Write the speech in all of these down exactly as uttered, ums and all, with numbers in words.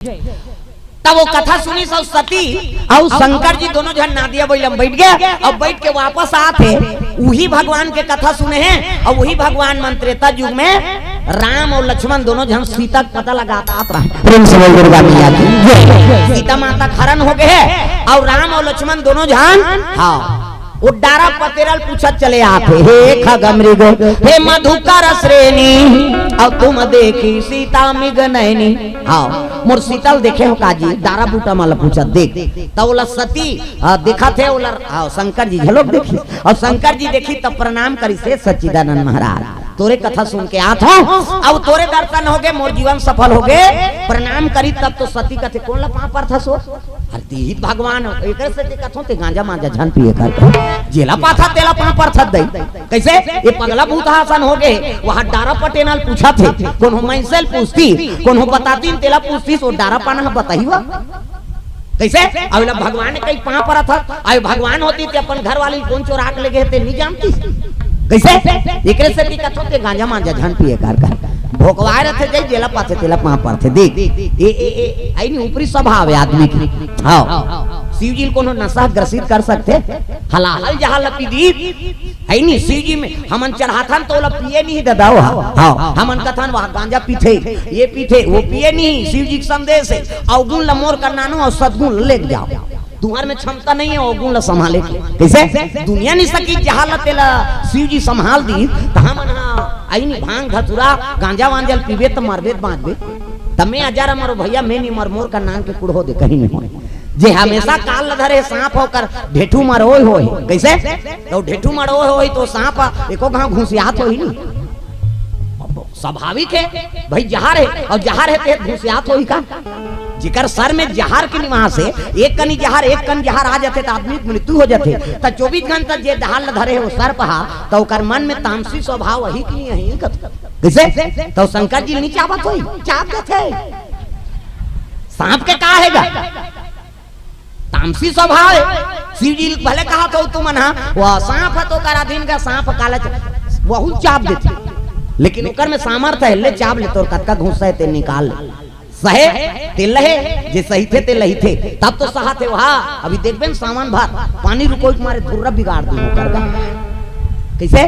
तब वो कथा सुनिस अउ सती अउ शंकर जी दोनों झन नादिया बइला म बइठ गे। अउ बइठ के वापस आत हे, उही भगवान के कथा सुने हे अउ उही भगवान मन त्रेता युग में राम अउ लक्ष्मण दोनों झन सीता के पता लगात आत रहे। प्रेम से बोल दुर्गा मैया की जय। सीता माता के हरण हो गे हे अउ राम अउ लक्ष्मण दोनों झन, हाँ, वो डारा पटेरा ल पूछत चले आत हे, "हे खग मृग, हे मधुकर श्रेणी, अउ तुम देखी सीता मृग नैनी।" हाँ, मोर सीता ल देखे हो का जी? डारा बूटा मन ल पूछत देख। त ओला सती, आ, देखत हे ओला, आ, शंकर जी घलोक देखिस। अउ शंकर जी देखिस त प्रणाम करिस, "हे सच्चिदानंद महाराज, तोरे कथा सुन के आत हंव, अउ तोरे दर्शन हो गे, मोर जीवन सफल हो गे।" प्रणाम करिस तब तो सती कथे, "कोन ल पांव परथस ओ?" अरे तिही त भगवान हो, एकरे सेती कथंव ते गांजा मांजा झन पिए कर। जेला पाथस तेला पांव परथस दई। कइसे? ये पगला भूत असन हो गे, वहां डारा पटेरा ल पूछत हे, कोनो मइनसे ल पूछतिस, कोनो बतातिस तेला पूछतिस, वो डारा पाना ह बताही वा। कइसे? अउ एला भगवान कहि पांव परत हस, अउ भगवान होतिस ते अपन घरवाली ल कोन चोरा के ले गे हे ते नइ जानतिस। कइसे? एकरे सेती कथंव ते गांजा मांजा झन पिए कर कर। भोकवाय रथे जई जेला पाथे तेला पांव परथे। देख, ए, ए, ए, अइनी ऊपरी स्वभाव हे आदमी के। हाँ। शिव जी ल कोनो नशा ग्रसित कर सकथे? हलाहल जहां ल पी दिस, हे नी? शिव जी में हमन चढ़ाथन त ओला पिए नहीं ददा, वो। हाँ, हमन कथन वह गांजा पीथे, ये पीथे, वो पिए नहीं। शिव जी के संदेश हे, अवगुण ल मोर कर नानो अउ सदगुण ल लेके जाओ। तुम्हर में क्षमता नहीं हे अवगुण ल संभाले के। कइसे? दुनिया नइ सकिस जहां ल तेला शिव जी संभाल दिस, त हमन हा अइनी भांग धतुरा गांजा वांजा ल पीबे त मरबे त बांचबे। त में अजर अमर हों भइया, में नइ मरों, मोर कर नान के कुड़हो दे, कहीं नइ होय। जे हमेशा काल ल धरे सांप ओकर ढेठू मरोय होही। कइसे? त ढेठू मरोय होही त सांप एको घांव घुसियात होही नी। स्वाभाविक हे भई, जहर हे, अउ जहर हे ते घुसियात होही का? जेकर सर में जहर के निवास हे, एक कनी जहर, एक कन जहर आ जाथे त आदमी के मृत्यु हो जाथे। त चौबीस घंटा जे जहर ल धरे हे वो सर्प हा, त ओकर मन में तामसी स्वभाव अही कि नहीं अही? कइसे? त शंकर जी नइ चाबत होही, चाब देथे। सांप के का हे गा? तामसी स्वभाव हे। शिव जी भले कहत हो तुमन हा, वो सांप ह त ओकर अधीन का, सांप काला च-, वहू चाब देथे, लेकिन ओकर में सामर्थ हे, ले चाब ले, तोर कतका घुस्सा हे ते निकाल ले। सहे ते लहे, जे सहिथे ते लहिथे, तब तो सहत हे। वहा अभी देखबे न, सावन भर पानी रुकोय के मारे धुर्रा बिगाड़ दिही ओकर गा। कइसे?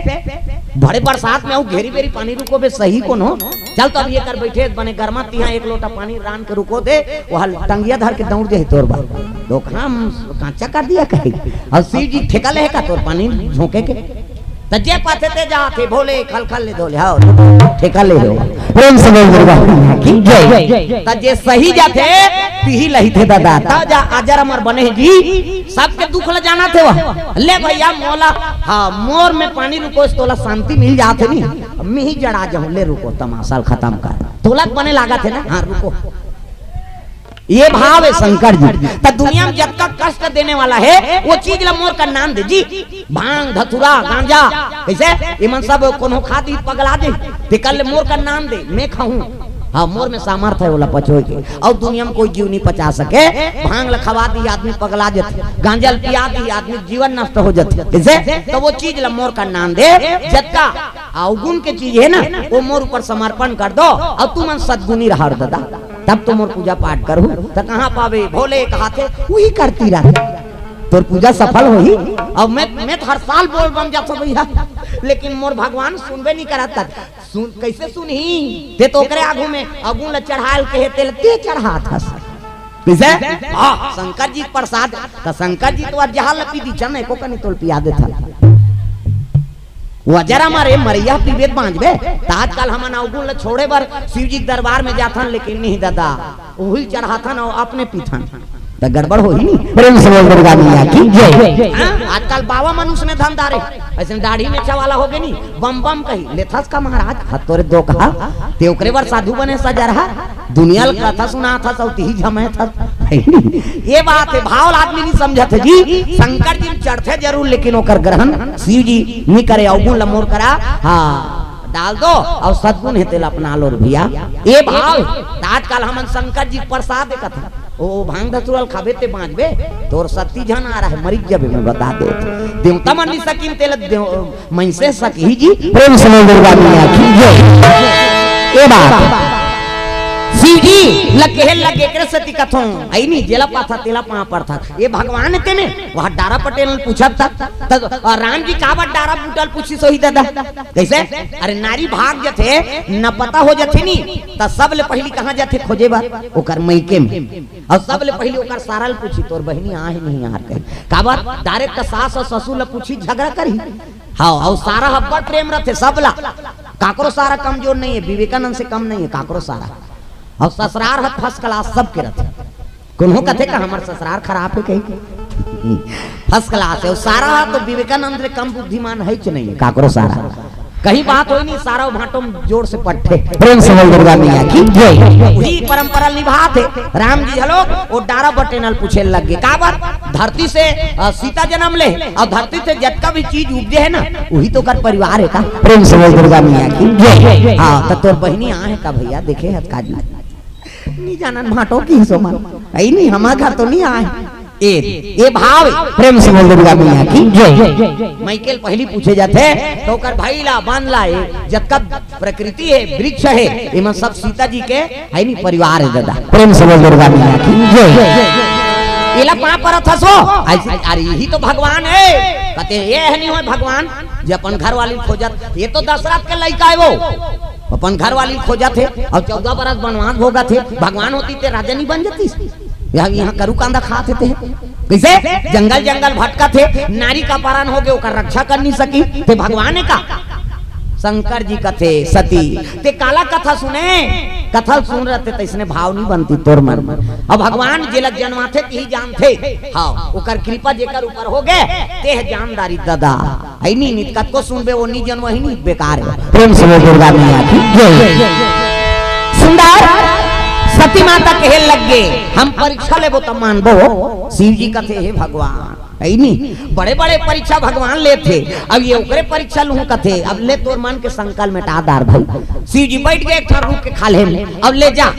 बड़े बरसात में अउ घेरी बेरी पानी रुकोबे, सही कोनो? चल तो अभी एकर बइठे बने गरमा, तिहां एक लोटा पानी रान के रुको दे, वो हल टंगिया धर के दौड़ जाही तोर बर। तो काम कांचा कर दिया कही। अउ शिव जी ठेका ले हे का तोर पानी झोंके के? त जे पाथे ते जाथे, भोले खल खल ले धोले, हाँ, ठेका ले हो। प्रेम से बोल दुर्गा मैया की जय। त जे सही जाथे, तिही लहिथे ददा। त जा अजर अमर बने हे जी, सबके दुख ल जानत हे वह। ले भइया मोला, हाँ, मोर में पानी रुकोय से तोला शांति मिल जाथे नी। में ही जड़ा जाहूं, ले रुको, तमाशा ल खतम कर। तोला बने लागत हे ना? हाँ, रुको। ये भाव हे शंकर जी। त दुनिया में जतका कष्ट देने वाला हे, वो चीज ल मोर कर नान दे जी। भांग, धतुरा, गांजा, कइसे? इमन सब कोनो खा दिही त पगला जाही। तेकर ले मोर कर नान दे, में खाहूं। हाँ, मोर में सामर्थ हे ओला पचोय के। अउ दुनिया में कोई जीव नइ पचा सके। भांग ल खवा दिही, आदमी पगला जाथे। गांजा ल पिया दिही, आदमी जीवन नष्ट हो जाथे। कइसे? त वो चीज ल मोर कर नान दे, जतका अवगुण के चीज हे ना, वो मोर ऊपर समर्पण कर दो, अउ तुमन सदगुणी रहव ददा, तब तो मोर पूजा पाठ करहूं। त कहां पाबे? भोले कहाथे, उही करती रह, तोर पूजा सफल होही। अउ में, में त हर साल बोल बम जाथों भइया, लेकिन मोर भगवान सुनबे नइ करत। सुन, कइसे सुनही? ते तो ओकरे आगू में अवगुण ल चढ़ाय ल कहे, ते ल ते चढ़ात हस। कइसे? हाँ, शंकर जी के प्रसाद, त शंकर जी तो अजर ल पी दिस, चल न एको कनी तोल पिया देथन। वो अजर अमर हे, मरइया पीबे त बांचबे। त आजकल हमन अवगुण ल छोड़े बर शिव जी के दरबार में जाथन, लेकिन नहीं ददा, उही ल चढ़ाथन अउ अपने पीथन। त गड़बड़ होही नी। प्रेम से बोल दुर्गा मैया की जय। हाँ, आजकल बाबा मन उसने धंधा रे, अइसने दाढ़ी मेछा वाला हो गे नी, बम बम कही, लेथस का महाराज? हत तोरे दो कहा, ते ओकरे बर साधु बने सजरहा, दुनिया ल कथा सुनाथस अउ तिही झमेथस। ये बात हे, भाव ल आदमी नइ समझत हे जी। शंकर जी ल चढ़थे जरूर, लेकिन ओकर ग्रहण शिव जी नइ करे। अवगुण ल मोर करा, हाँ, डाल दो, अउ सदगुण हे तेला अपना लो रे भइया। ये भाव हे। त आजकल हमन शंकर जी के प्रसाद कथा ओ भांग धतुरा ल खाबे ते बांचबे, तोर शक्ति झन आ रहा हे, मरिच जबे में बता दे। देवता मन नइ सकिन तेला देव-, मइनसे सकही जी। प्रेम से बोल दुर्गा मैया की जय। ये बात शिव जी लग के लग एकरे सेती कथों, अई नी, जेला पाथा तेला पांव परथा। ये भगवान हे तेने, वह डारा पटेल ल पूछत था। त, अ, राम जी काबर डारा बूटा ल पूछिस होही दादा? कइसे? अरे नारी भाग जथे, न पता हो जथे नी, त सबले पहिली कहां जथे खोजे बर? ओकर मइके में। अउ सबले पहिली ओकर सारा ल पूछी, "तोर बहिनी आहे नहीं यार?" कही। काबर? डायरेक्ट सास अउ ससुर ल पूछी, झगरा करही। हां, अउ सारा अब्बड़ प्रेम रथे सबला। काकरो सारा कमजोर नहीं हे, विवेकानंद से कम नहीं हे काकरो सारा। अउ ससुरार ह फर्स्ट क्लास सबके रथे। कोनो कथे का हमर ससुरार खराब हे कही? फर्स्ट क्लास हे। अउ सारा ह तो विवेकानंद ले कम बुद्धिमान हेच नहीं हे काकरो सारा। कहीं बात होय नहीं, सारा भांटो में जोर से पट्ठे। प्रेम से बोल दुर्गा मैया की जय। उही परंपरा निभात हे। राम जी घलो ओ डारा बटेन ल पूछे लग गे, काबर? धरती से, अ, सीता जन्म ले, अउ धरती से जतका भी चीज उपजे हे ना, उही तो ओकर परिवार हे का? प्रेम से बोल दुर्गा मैया की जय। हां, त तोर बहिनी आहे का भैया, देखे हत का जी? नी जानन भांटो किहिस ओमन। अई नी, हमर घर तो नी आय। ए, ए भाव हे। प्रेम से बोल दुर्गा मैया की जय। मइके ल पहिली पूछे जाथे, त ओकर भाई ला, बन ला, ए, जतका प्रकृति हे, वृक्ष हे, एमन सब सीता जी के, हे नी, परिवार हे दादा। प्रेम से बोल दुर्गा मैया की जय। एला पांव परत हस ओ? अइसे, अरे इही तो भगवान हे। कथे, ए ह नी होय भगवान, जे अपन घरवाली ल खोजत, ये तो दशरथ के लइका हे वो। अपन घरवाली ल खोजत हे, अउ चौदह बरस बनवास भोगत हे, भगवान होतिस ते राजा नी बन जतिस? यहां, यहां करू कांदा खात हे ते। कइसे? जंगल जंगल भटकत हे, नारी का अपहरण हो गे, ओकर रक्षा कर नी सकिस, ते भगवान हे का? शंकर जी कथे, सती, ते काला कथा सुने? कथा ल सुन रहते त अइसने भाव नी बनतिस तोर मन। अउ भगवान जेला जनवाथे तिही जानथे। हां, ओकर कृपा जेकर ऊपर हो गे, ते ह जान डारिस दादा। हे नी, नी त कतको सुनबे, ओ नी जनवही नी, बेकार हे। प्रेम से बोल दुर्गा मैया की जय। सुंदर सती माता कहे लग गे, हम परीक्षा लेबो त मानबो। शिव जी कथे, हे भगवान, हे नी, बड़े-बड़े परीक्षा भगवान लेथे, अब ये ओकरे परीक्षा लूं कथे, अब ले तोर मन के संकल्प मेटा डार भाई। शिव जी बइठ गे एक ठन रूख के खाल्हे में, अब ले जा।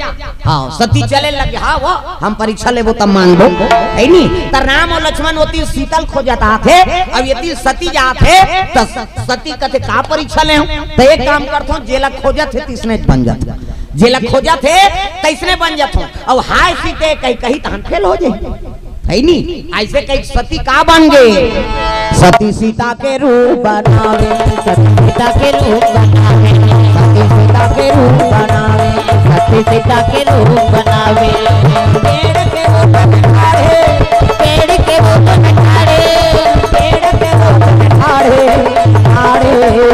हां, सती चले लगे, हां वो, हम परीक्षा लेबो तब मानबो, हे नी? त राम अउ लक्ष्मण ओती सीता ल खोजत आथे, अब एती सती जाथे, त सती कथे, "का परीक्षा लेहूं?" त एक काम करथों, जेला खोजत हे, तिसने बन जाथे। जेला खोजत हे, तइसने बन जाथों। अउ हाय सीते कही, कही तहन फेल हो जाही। हे नी? अइसे कही सती का बन गे? सती सीता के रूप बनावे, सती सीता के रूप बनावे, सती सीता के रूप बनावे, सती सीता के रूप बनावे। पेड़ के वो बन ठाढ़े, पेड़ के वो बन ठाढ़े, पेड़ के वो बन ठाढ़े, ठाढ़े।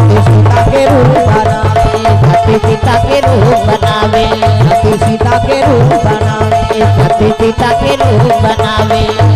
सती सीता के रूप बनावे, सती सीता के रूप बनावे, सती सीता के रूप बनावे, सती सीता के रूप बनावे।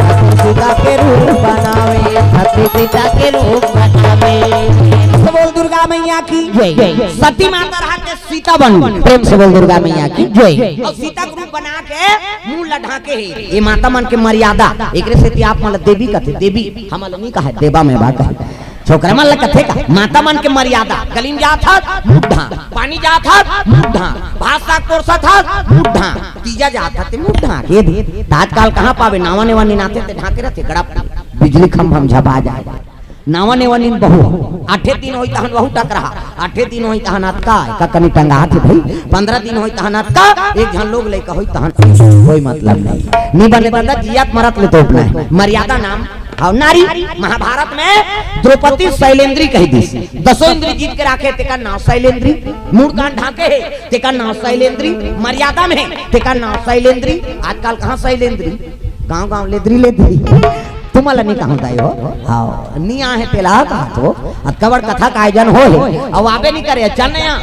सती सीता के रूप बनावे, सती सीता के रूप बनावे। तो बोल दुर्गा मैया की जय। सती माता रहा के सीता बन गई। प्रेम से बोल दुर्गा मैया की जय। अउ सीता के रूप बना के मुंह ला ढांके हे। ये माता मन के मर्यादा, एकरे सेती आप मन ला देवी कथे, देवी हमन ला नी कहे, देवा में बा कहे। छोकरा मन ला कथे का, माता मन के मर्यादा, गली में जात हस, मुंह ढांक, पानी जात हस, मुंह ढांक, भात साग परोसत हस, मुंह ढांक, तीजा जात हस, ते मुंह ढांक, ये दे। त आजकल कहां पाबे, नावा नेवा नीन आथे, ते ढांके रथे, गड़प, बिजली खंभा में झपा जाय। नावा नेवा नीन बहू, आठे दिन होही तहन बहू टकरहा, आठे दिन होही तहन अतका, एका कनी टंगात हे भाई, पंद्रह दिन होही तहन अतका, एक झन लोग लइका होही तहन कोई मतलब नहीं। नी बने दादा, जियत मरत ले तोपना हे, मर्यादा नाम अउ नारी। महाभारत में द्रौपदी शैलेंद्री कहि दिस, दसों इंद्री जीत के राखे, तेकर नाव शैलेंद्री। मुंह कान ढांके हे, तेकर नाव शैलेंद्री। मर्यादा में हे, तेकर नाव शैलेंद्री। आजकल कहां शैलेंद्री, गांव गांव लेद्री लेद्री। तुमन ला नी कहंव दाई हो, हाव, नी आहे तेला कहत हों। अतका बड़ कथा का आयोजन होहे, अउ आबे नी करे, चल नइ आ।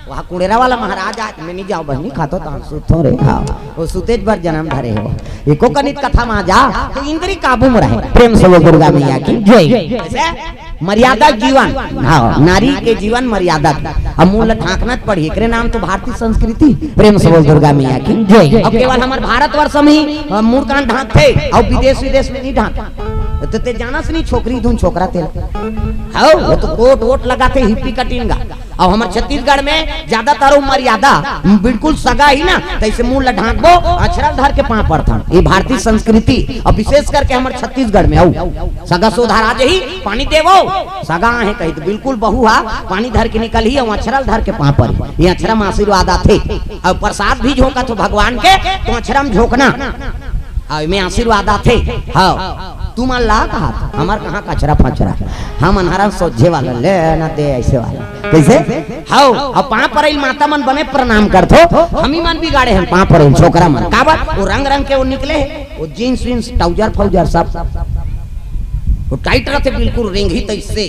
वहां कुड़ेरा वाला महाराज आय, मैं नी जांव बहिनी, खाथों तहन सुतथों रे। हाव, ओ सुतेच बर जनम धरे हो। एको कनिक कथा म आ जा, त इंद्री काबू म रहे। प्रेम से बोल दुर्गा मैया की जय। अइसे मर्यादा जीवन, हाव, नारी के जीवन मर्यादा के। अब मुंह ला ढांकना त पड़ही, एकरे नाम तो भारतीय संस्कृति। प्रेम से बोल दुर्गा मैया की जय। अब केवल हमर भारतवर्ष में ही, अ, मुंह कान ढांकथे, अउ विदेश विदेश में नी ढांकय। त ते जानस नी, छोकरी धुन छोकरा तेला। हाव, वो तो कोट वोट लगाथे, हिप्पी कटिंग गा। अब हमर छत्तीसगढ़ में ज्यादातर उ मर्यादा बिल्कुल सगा ही ना, तइसे मुंह ला ढांकबो, अछरल धर के पांव परथन। ये भारतीय संस्कृति, और विशेष करके हमर छत्तीसगढ़ में अउ सगा सोधा राज ही पानी देवो, सगा हे कही तो बिल्कुल बहू हा पानी धर के निकल ही, अउ अछरल धर के पांव पर, ये अछरा में आशीर्वाद आथे। और प्रसाद भी झोंकत हो भगवान के, तो अछरा में झोंकना, अउ एमे आशीर्वाद आथे। हाँ, तुमन ला कहा था, हमर कहाँ कचरा फचरा, हम अनहरा सोझे वाला, ले ना दे ऐसे वाला। कैसे? हौ, अब पांव परइल माता मन बने प्रणाम करथो, हमी मन बिगाड़े हन पांव परइल छोकरा मन। काबर? वो रंग रंग के वो निकले हे, वो जींस वींस, ट्राउजर फौजर सब। वो टाइट रहते बिल्कुल, रेंगी तइसे।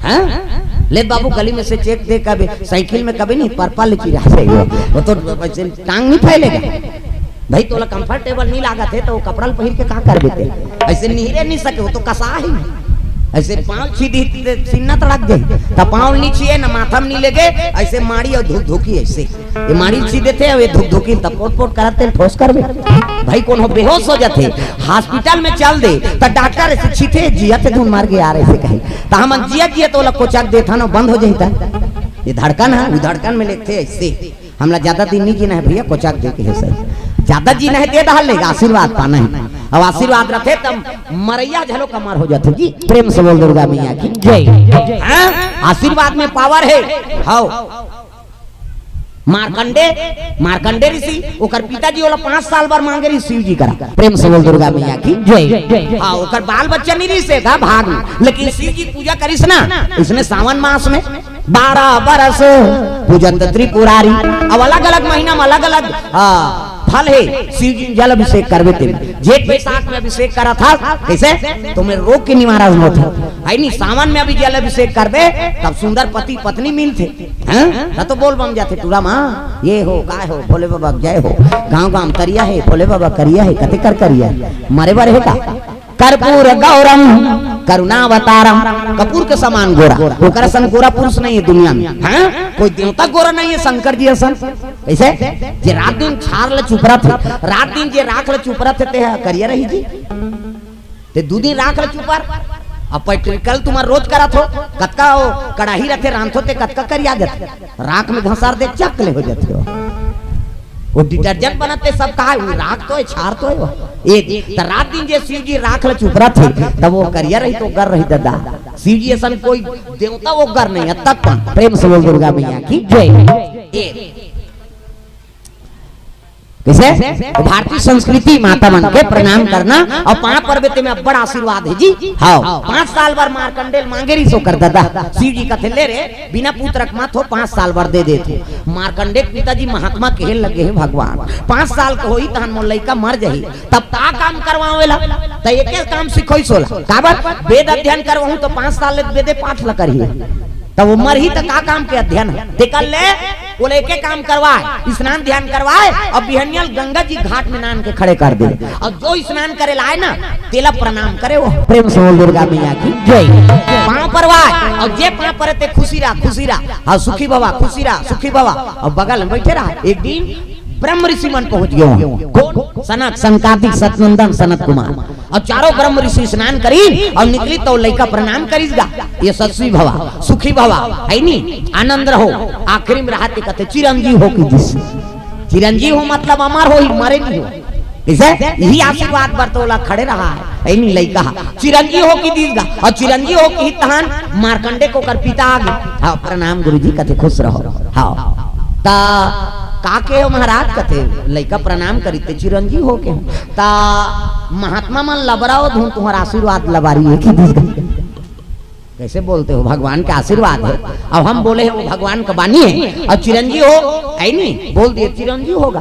हाँ? ले बाबू, गली में से चेक दे, कभी साइकिल में कभी नहीं, पर्पल की रह जाएगी वो। वो तो वैसे टांग नहीं फैलेगा। भाई, तोला कंफर्टेबल नहीं लागत हे, तो वो कपड़ा ल पहिर के का कर देते? ऐसे निहरे नहीं सके, वो तो कसा ही। ऐसे पाँव छीदी, सीना तड़क जाए, तो पाँव नहीं छीए, ना माथा में नहीं लेगे, ऐसे माड़ी और धुक धुकी ऐसे। ये माड़ी छीदे थे, ये धुक धुकी तब पोट पोट करत तेल ठोस करबे। भाई, कोनो बेहोश हो जाथे, हॉस्पिटल में चल दे, तो डॉक्टर ऐसे छीथे, जियत हे धुन मार के यार, ऐसे कहे। तो हम जियत जियत तोला कोचक देथन, बंद हो जाता। ये धड़कन है, वो धड़कन में लेथे ऐसे। हमला ज्यादा दिन नहीं जीना है भैया, कोचक दे के हे सर। ज्यादा जीना है, दे दहा लेगा, आशीर्वाद पाना है। अब आशीर्वाद रथे तब मरैया झलो कमर हो जाथे जी। प्रेम से बोल दुर्गा मैया की जय। हाँ? आशीर्वाद में पावर है। हाँ। मार्कंडे, मार्कंडे ऋषि, ओकर पिताजी ओला पाँच साल बर मांगे रहिस शिव जी करा। प्रेम से बोल दुर्गा मैया की जय। हाँ, ओकर बाल बच्चा नहीं रहिस, एका भाग में। लेकिन शिव जी पूजा करिस ना, इसने सावन मास में बारह बरस पूजत त्रिपुरारी। अब अलग-अलग महीना में अलग-अलग, आ, फल हे। शिव जी जल अभिषेक करबे तेमे। जेठ बैसाख में अभिषेक करत हस, कैसे? तुम्हें रोग के निवारण होत हे। है नी, सावन में अभी जल अभिषेक करबे, तब सुंदर पति पत्नी मिलथे। हैं? त तो बोल बम जाथे टूरा माँ, ये हो, काय हो, भोले बाबा जय हो। गाँव गाँव तरिया हे, भोले बाबा करिया हे, कते कर करिया हे। मरे बर हे का? कर्पूर गौरम करुणावतारम, कपूर के समान गोरा, ओकरा सन गोरा पुरुष नहीं है दुनिया में। हाँ, कोई देवता गोरा नहीं है शंकर जी असन। कैसे? जे रात दिन छार ल चुपरत हे, रात दिन जे राख ल चुपरत हे, ते ह करिया रही जी। ते दू दिन राख ल चुपर, अब पेट्रिकल तुम्हार रोज करत हो, कतका ओ कड़ाही रथे रांधो ते कतका करिया देथे, राख में घसार दे चक ले हो जाथे हो। वो डिटर्जेंट बनत ते सब कहा, वो राख तो है, छार तो है वो। एक त रात दिन जे शिव जी राख ल चुपरत हे, तब वो करिया रही तो गर रही दादा। शिव जी असन कोई देवता वो गर नहीं है, तक कौन? प्रेम से बोल दुर्गा मैया की जय। एक। कैसे? तो भारतीय संस्कृति माता मन के प्रणाम करना और पाँव परबे ते में बड़ा आशीर्वाद है जी। हाँ, पाँच साल बर मार्कंडेल मांगे रहिस ओकर दादा। शिव जी कथे, "ले रे, बिना पूत रख मत हो, पाँच साल बर दे देत हो।" मार्कंडे के पिताजी महात्मा कहे लगे, "हे भगवान, पाँच साल के होही तहन मोर लइका मर जाही, तब का काम करवावेला?" त एके काम सिखोइस ओला। काबर? वेद अध्ययन करवाहूं तो पाँच साल ले वेदे पाठ ल करही। त वो मरही त का काम के अध्ययन हे? तेकर ले ओला एके काम करवाए, स्नान ध्यान करवाए, अब बिहनिया ल गंगा जी घाट में नान के खड़े कर दे। और जो स्नान करे ला आए ना, तेला प्रणाम करे वो। प्रेम से बोल दुर्गा मैया की जय। पाँव परवाए, और जे पाँव परे ते खुशी रहा, खुशी रहा, हाँ, सुखी भवा, खुशी रहा, सुखी भवा। और बगल में बैठे रहा। एक दिन ब्रह्म ऋषि मन पहुंच गए वहां। कौन? सनक, सनकादिक, सतनंदन, सनत कुमार। और चारों ब्रह्म ऋषि स्नान करी और निकली तो लइका प्रणाम करिस गा, "यशस्वी भवा, सुखी भवा, है नी, आनंद रहो।" आखिरी में रहा ते कथे, "चिरंजीव हो कीजिस।" चिरंजीव हो मतलब अमर हो ही, मरे नहीं हो। इसे यही आशीर्वाद बर तो ओला खड़े रहा है, है नी लइका। चिरंजीव हो कीजिस गा, और चिरंजीव हो की तहन मार्कंडे के ओकर पिता आगे। हाँ, प्रणाम गुरुजी, कथे खुश रहो। हाँ, त का के हो महाराज? कथे लइका प्रणाम करी ते चिरंजीव हो के हो। त महात्मा मन लबराओ धुन तुहर आशीर्वाद लबारी है कि कैसे बोलते हो? भगवान का आशीर्वाद है। अब हम बोले हैं वो भगवान का बानी है, और चिरंजीव हो, है नी, बोल दिए चिरंजीव होगा।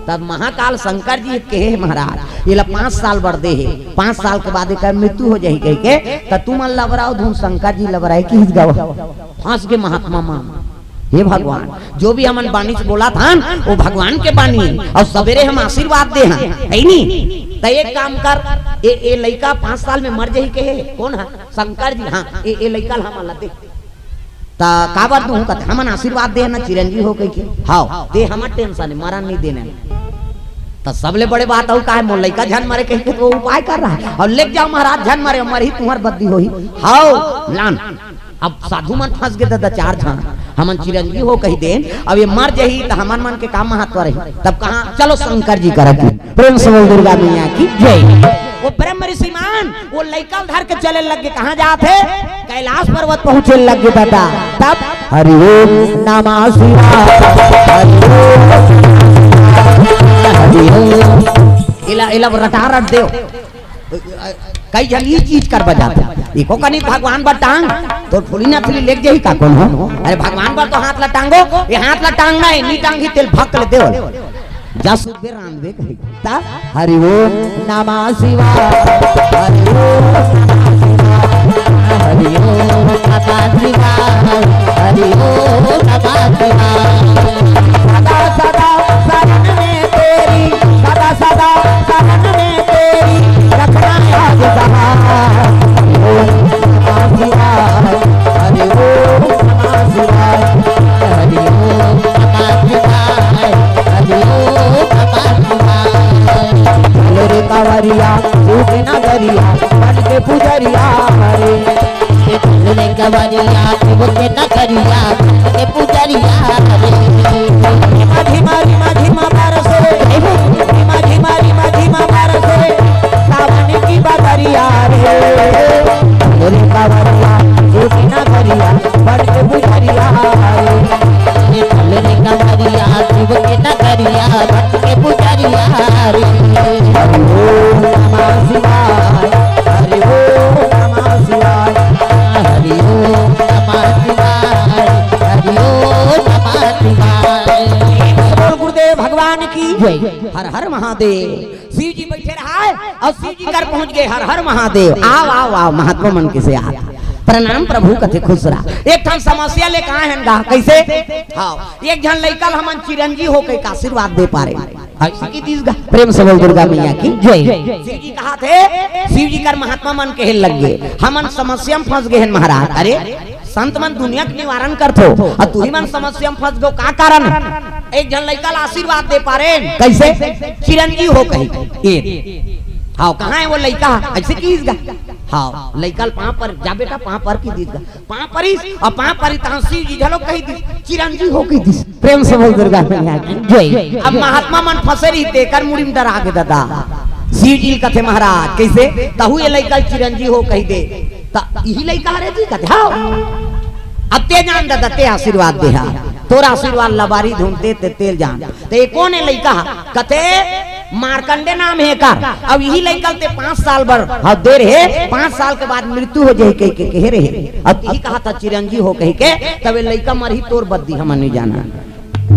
तब महाकाल शंकर जी कहे, "हे महाराज, ये ला पाँच साल बर दे हे, पाँच साल के बाद एकर मृत्यु हो जाही," कह के, त तुमन लबराओ धुन शंकर जी लबराए कि गाओ, फंस गए महात्मा मन। हे भगवान, जो भी हमन बानी से बोला था न, वो भगवान के बानी है, और सवेरे हम आशीर्वाद दे हैं, है नी? त एक काम कर, ए, ए लइका पाँच साल में मर जाही कहे, कौन है? शंकर जी, हाँ, ए, ए लइका ला हमन ला दे। त काबर दूं? कथे, "हमन आशीर्वाद दे ना चिरंजीव हो," कहि के। "हाव, ते हमर टेंशन है, मरन नहीं देना।" त सबले बड़े बात अउ का है, "मोर लइका झन मरे," कहि के तो उपाय कर रहा है। "और लेके जाओ महाराज, झन मरे, मरही तुहर बद्दी होही।" "हाव, लान।" अब साधु मन फंस गए दादा, चार झन। हमन चिरंजीव हो कहि देन, अब ये मर जही त हमन मन के का महत्व रही? तब कहा चलो शंकर जी करा की। प्रेम से बोल दुर्गा मैया की जय। वो ब्रह्म ऋषि मान, वो लइका ल धर के चले लग गे, कहाँ जात हे? कैलाश पर्वत पहुँचे लग गे दादा। तब हरि ओम नमः शिवाय, हरि ओम, हरि ओम। एला, एला रटा रट देव। कई झन ई चीज कर बजात हे। एको कनी भगवान बर टांग, तोर फुली नथली लेग जाही का कोनो? अरे भगवान बर तो हाथ ला टांगो, ये हाथ ला टांगना हे, नी टांगही तेल भक ले देवल। जा सुबे रांधबे कही। ता हरि ओम नमः शिवाय, हरि ओम नमः शिवाय, हरि ओम नमः शिवाय, हरि ओम नमः शिवाय। सदा सदा शरण में तेरी, सदा सदा शरण में तेरी, रखना याद सहाय। हरि ओम नमः शिवाय, हरि ओम नमः शिवाय, हरि ओम नमः शिवाय, हरि ओम नमः शिवाय। चलो रे कांवरिया, तू के नगरिया, बन के पुजरिया रे। चलो रे कांवरिया, तू के नगरिया, बन के पुजरिया रे। धीमा धीमा, धीमा धीमा बरसे, धीमा धीमा, धीमा धीमा बरसे, सावन की बदरिया रे। चलो रे कांवरिया, तू के नगरिया, बन के पुजरिया रे। ये चल रे कांवरिया, शिव के नगरिया, बन के पुजरिया रे। हरि ओम नमः शिवाय, हरि ओम नमः शिवाय, हरि ओम नमः शिवाय, हरि ओम नमः शिवाय। बोल गुरुदेव भगवान की जय। हर हर महादेव। शिव जी बैठे रहा हे अउ शिव जी कर पहुंच गे, हर हर महादेव। आव, आव, आव, महात्मा मन कइसे आत। प्रणाम प्रभु कथे खुश रहा। एक ठन समस्या लेके आए हन गा, कइसे? हाँ, एक झन लइका ल हमन चिरंजीव हो कहिके आशीर्वाद दे पारे। हाँ, इसी की दीस गा। प्रेम से बोल दुर्गा मैया की जय। शिव जी कहाथे, शिव जी कर महात्मा मन कहे लग गे, हमन समस्या में फंस गे हन महाराज। अरे, संत मन दुनिया के निवारण करथो, अउ तुही मन समस्या में फंस गो, का कारण? एक झन लइका ला आशीर्वाद दे पारेन, कइसे? चिरंजीव हो कहिके। हाँ, कहाँ हे वो लइका? अइसे किहिस गा। हाँ, लइका ल पाँव पर, जा बेटा, पाँव पर की दीस गा। पाँव परिस, अउ पाँव परिस तहाँ शिव जी घलो कहि दीस, चिरंजीव हो कहि दीस। प्रेम से बोल दुर्गा मैया की जय। अब महात्मा मन फंसे रही, तेकर मुड़ी में डरा गे दादा। शिव जी कथे महाराज, कइसे? तहू ये लइका ल चिरंजीव हो कहि दे। त इही लइका हरे जी कथे, हाँ। अब ते जान दादा, ते आशीर्वाद दे हा। तोर आशीर्वाद लबारी धुनते ते तेल जान। ते कोन ए लइका हा? कथे मार्कंडे नाम हे एकर। अब इही लइका ल ते पाँच साल बर, हाँ, दे रहे, पाँच साल के बाद मृत्यु हो जाही कहिके कहे रहे। अब इही कहा था चिरंजीव हो कहिके, तब ए लइका मरही तोर बद्दी हमन नहीं जाना।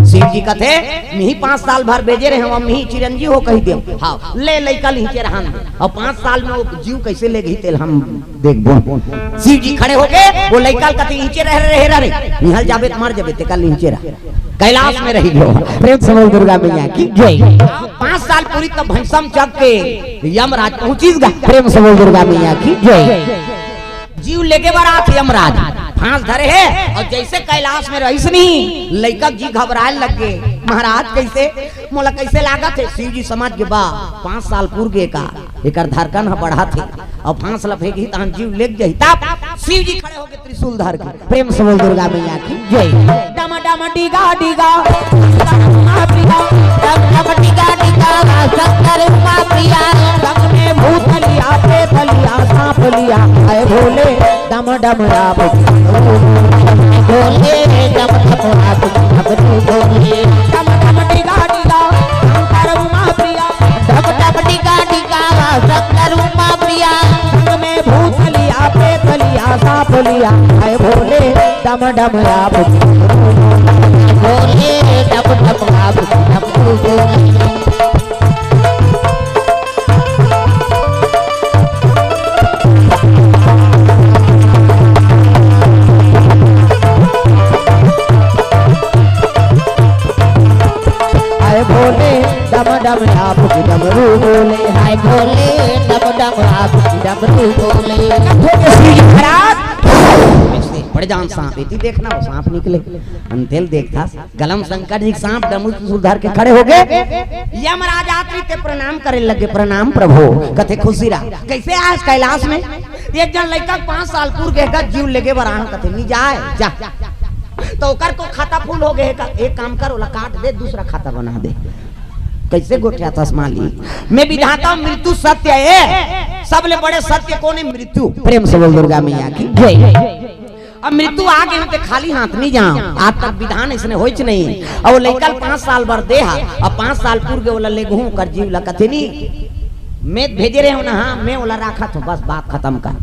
शिव जी कथे, मिही पाँच साल भर भेजे रहे, हम मिही चिरंजीव हो कहि देव। हाँ, ले लइका ल इहिंचे रहन दे। अउ पाँच साल में वो जीव कइसे लेगही तेल हम देखबो। शिव जी खड़े होके वो लइका ल कथे, इहिंचे रह, रह, रह, रह। इहाँ ल जाबे त मर जाबे, तेकर ल इहिंचे रह। कैलाश में रही गयो। प्रेम से बोल दुर्गा मैया की जय। पाँच साल पूरी तब भैंसम चक के यमराज पहुंचिस गा। प्रेम से बोल दुर्गा मैया की जय। जीव लेगे बर आत हे यमराज, फांस धरे हे, अउ जइसे कैलाश में रहिस नहीं, लइका जी घबराए लग गे। महाराज, कइसे? मोला कइसे लागत हे? शिव जी समझ गे, बा, पाँच साल पूर गे का, एकर धड़कन ह बढ़त हे, अउ फांस ल फेंकही तहन जीव लेग जाही। तब शिव जी खड़े होके त्रिशूल धर के, प्रेम से बोल दुर्गा मैया की जय। डम डम डिगा डिगा, डम डम डिगा डिगा, शंकर उमा प्रिया। संग में भूत लिया, प्रेत लिया, सांप लिया, ऐ भोले, डम डम राम। भोले, डम डम राम, डम डम भोले। डम डम डिगा डिगा, शंकर उमा प्रिया। डम डम डिगा डिगा, शंकर उमा प्रिया। संग में भूत लिया, प्रेत लिया, सांप लिया, ऐ भोले, डम डम राम। भोले, डम डम राम, डम डम भोले। हाय भोले, डम डम आप की डमरू बोले। हाय भोले, डम डम आप की डमरू बोले। कथे के श्री महाराज, बड़े जान सांप, एती देखना वो सांप निकले। अंतेल देखता, गलम शंकर जी के सांप डमरू त्रिशूल धर के खड़े हो गए। यमराज आत रहिते प्रणाम करे लगे, "प्रणाम प्रभु।" कथे, "खुशी रहा।" कइसे आए कैलाश में? एक जन लइका पाँच साल पूर के जीव लेगे बर आन, कथे, "नहीं जाए, जा।" तो ओकर तो खाता फुल हो गए का, एक काम कर, ओला काट दे, दूसरा खाता बना दे। कैसे गोठियाथस मालिक? मैं विधाता हूँ, मृत्यु सत्य है। सबले बड़े सत्य कौन है? मृत्यु। प्रेम से बोल दुर्गा मैया की जय। अब मृत्यु आ गए होते खाली हाथ नहीं जाओ। आज तक विधान इसने होइच नहीं। अब वो लइका ल पाँच साल बर दे हा, अब पाँच साल पूर गए, ओला लेगहूं कर जीव ला कथे नहीं। मैं भेजे रहे हूं ना, हाँ, मैं ओला राखत हूं, बस बात खत्म कर।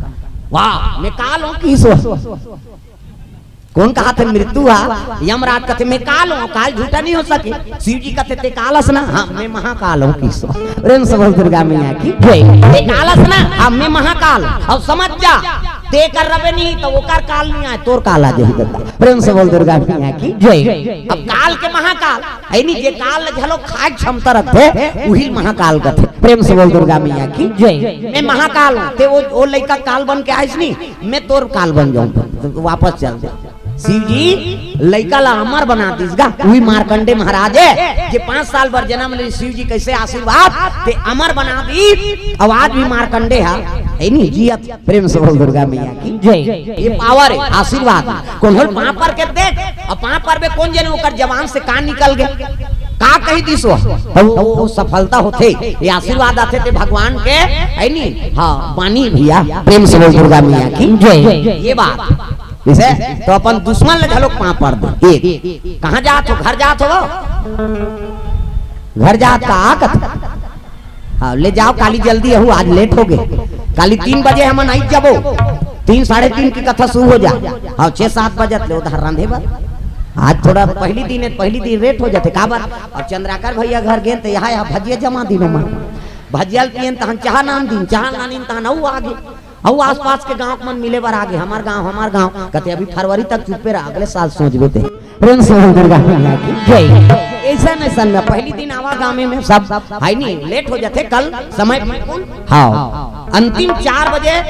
वाह, मैं काल हूं कि ईश्वर? कौन कहाथे मृत्यु हा? यमराज कथे, "मैं काल हूँ, काल झूठा नहीं हो सके।" शिव जी कथे, "ते काल हस ना?" "हाँ, मैं महाकाल हूँ।" किसो प्रेम से बोल दुर्गा मैया की जय। "ते काल हस ना?" "हाँ, मैं महाकाल।" "अब समझ जा, ते कर रबे नहीं तो ओकर काल नहीं आए, तोर काल आ जाही दादा।" प्रेम से बोल दुर्गा मैया की जय। अब काल के महाकाल है नहीं, जे काल ल घलो खाए क्षमता रखथे, उही महाकाल कथे। प्रेम से बोल दुर्गा मैया की जय। "मैं महाकाल हूँ, ते वो, वो लइका काल बन के आइस नहीं, मैं तोर काल बन जाऊं, तो वापस चल दे।" शिव जी लइका ला अमर बना दिस गा, उही मार्कंडे महाराज है, जे पाँच साल बर जन्म ले। शिव जी कैसे आशीर्वाद, ते अमर बना दिस। अब आज भी मार्कंडे हा, है नहीं जियत। प्रेम से बोल दुर्गा मैया की जय। ये पावर है, आशीर्वाद। कोनो ल पाँव पर के देख, अब पाँव पर में कौन जने ओकर जबान से का निकल गए, का कही दिस वो? अब वो, वो सफलता होथे, ये आशीर्वाद आथे ते भगवान के, है नहीं? हाँ, बानी भैया, प्रेम से बोल दुर्गा मैया की जय। ये बात जैसे तो अपन दुश्मन ले घलोक पाँव पर दे। एक, कहाँ जात हो? घर जात हो? घर जात का आ कथे? हाँ, ले जाओ, काली जल्दी आहू, आज लेट हो गए। काली तीन बजे हमन आई जाबो, तीन, साढ़े तीन की कथा शुरू हो जा। हाँ, छह सात बजत ले उधर रांधे बर। आज थोड़ा पहली दिन है, पहली दिन लेट हो जाथे। काबर? अब चंद्राकर भैया घर गेन त यहाँ, यहाँ भजिया जमा दिन ओमन। भजिया ल पियन तहन चाह नान दिन, चाह नानिन तहन अउ आगे। अउ आसपास के गांव के मन मिले बर आगे, "हमार गांव, हमार गांव।" कथे, "अभी फरवरी तक चुप्पे रह, अगले साल सोचबे ते।" प्रेम से बोल दुर्गा मैया की जय। ऐसा में सन में पहली दिन आवा गांव में सब, है नहीं, लेट हो जाथे, कल समय बिल्कुल, हाँ, अंतिम चार बजे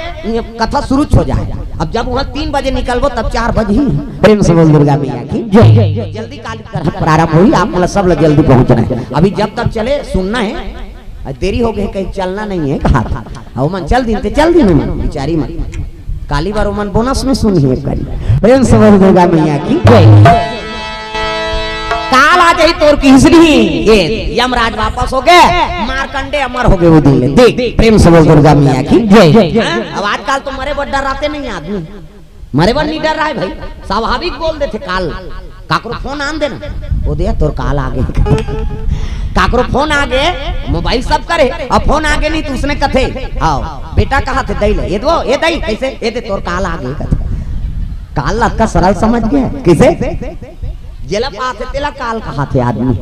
कथा शुरू हो जाए। अब जब वहाँ तीन बजे निकलबो तब चार बजे ही। प्रेम से बोल दुर्गा मैया की जय। जल्दी काली कथा प्रारंभ हुई, आप मतलब सब लोग जल्दी पहुँचना है। अभी जब तक चले सुनना है, आ, देरी हो गई, कहीं चलना नहीं है, कहा था। आ, ओमन चल दिन ते चल दिन ओमन, बिचारी मन। काली बार ओमन बोनस में सुन ही एक करी। प्रेम से बोल दुर्गा मैया की जय। काल आ जाही तोर किहिस नहीं, ये यमराज वापस हो गए, मार्कंडे अमर हो गए वो दिन ले। देख, प्रेम से बोल दुर्गा मैया की जय। हाँ? अब आजकल तो मरे बर डराते नहीं आदमी। मरे बर नहीं डर रहा है भाई, स्वाभाविक बोल देथे काल। काकरो फोन आन देना, वो दे तोर काल आ गए। काकरो फोन आ गए, मोबाइल सब करे, अब फोन आ गए नहीं तो उसने कथे, हाँ, बेटा कहाथे, दई ले, ये दो, ये दई, कैसे? ये दे तोर काल आ गए कथे। काल ला अतका सरल समझ गया, किसे? जेला पाथे तेला काल कहाथे आदमी।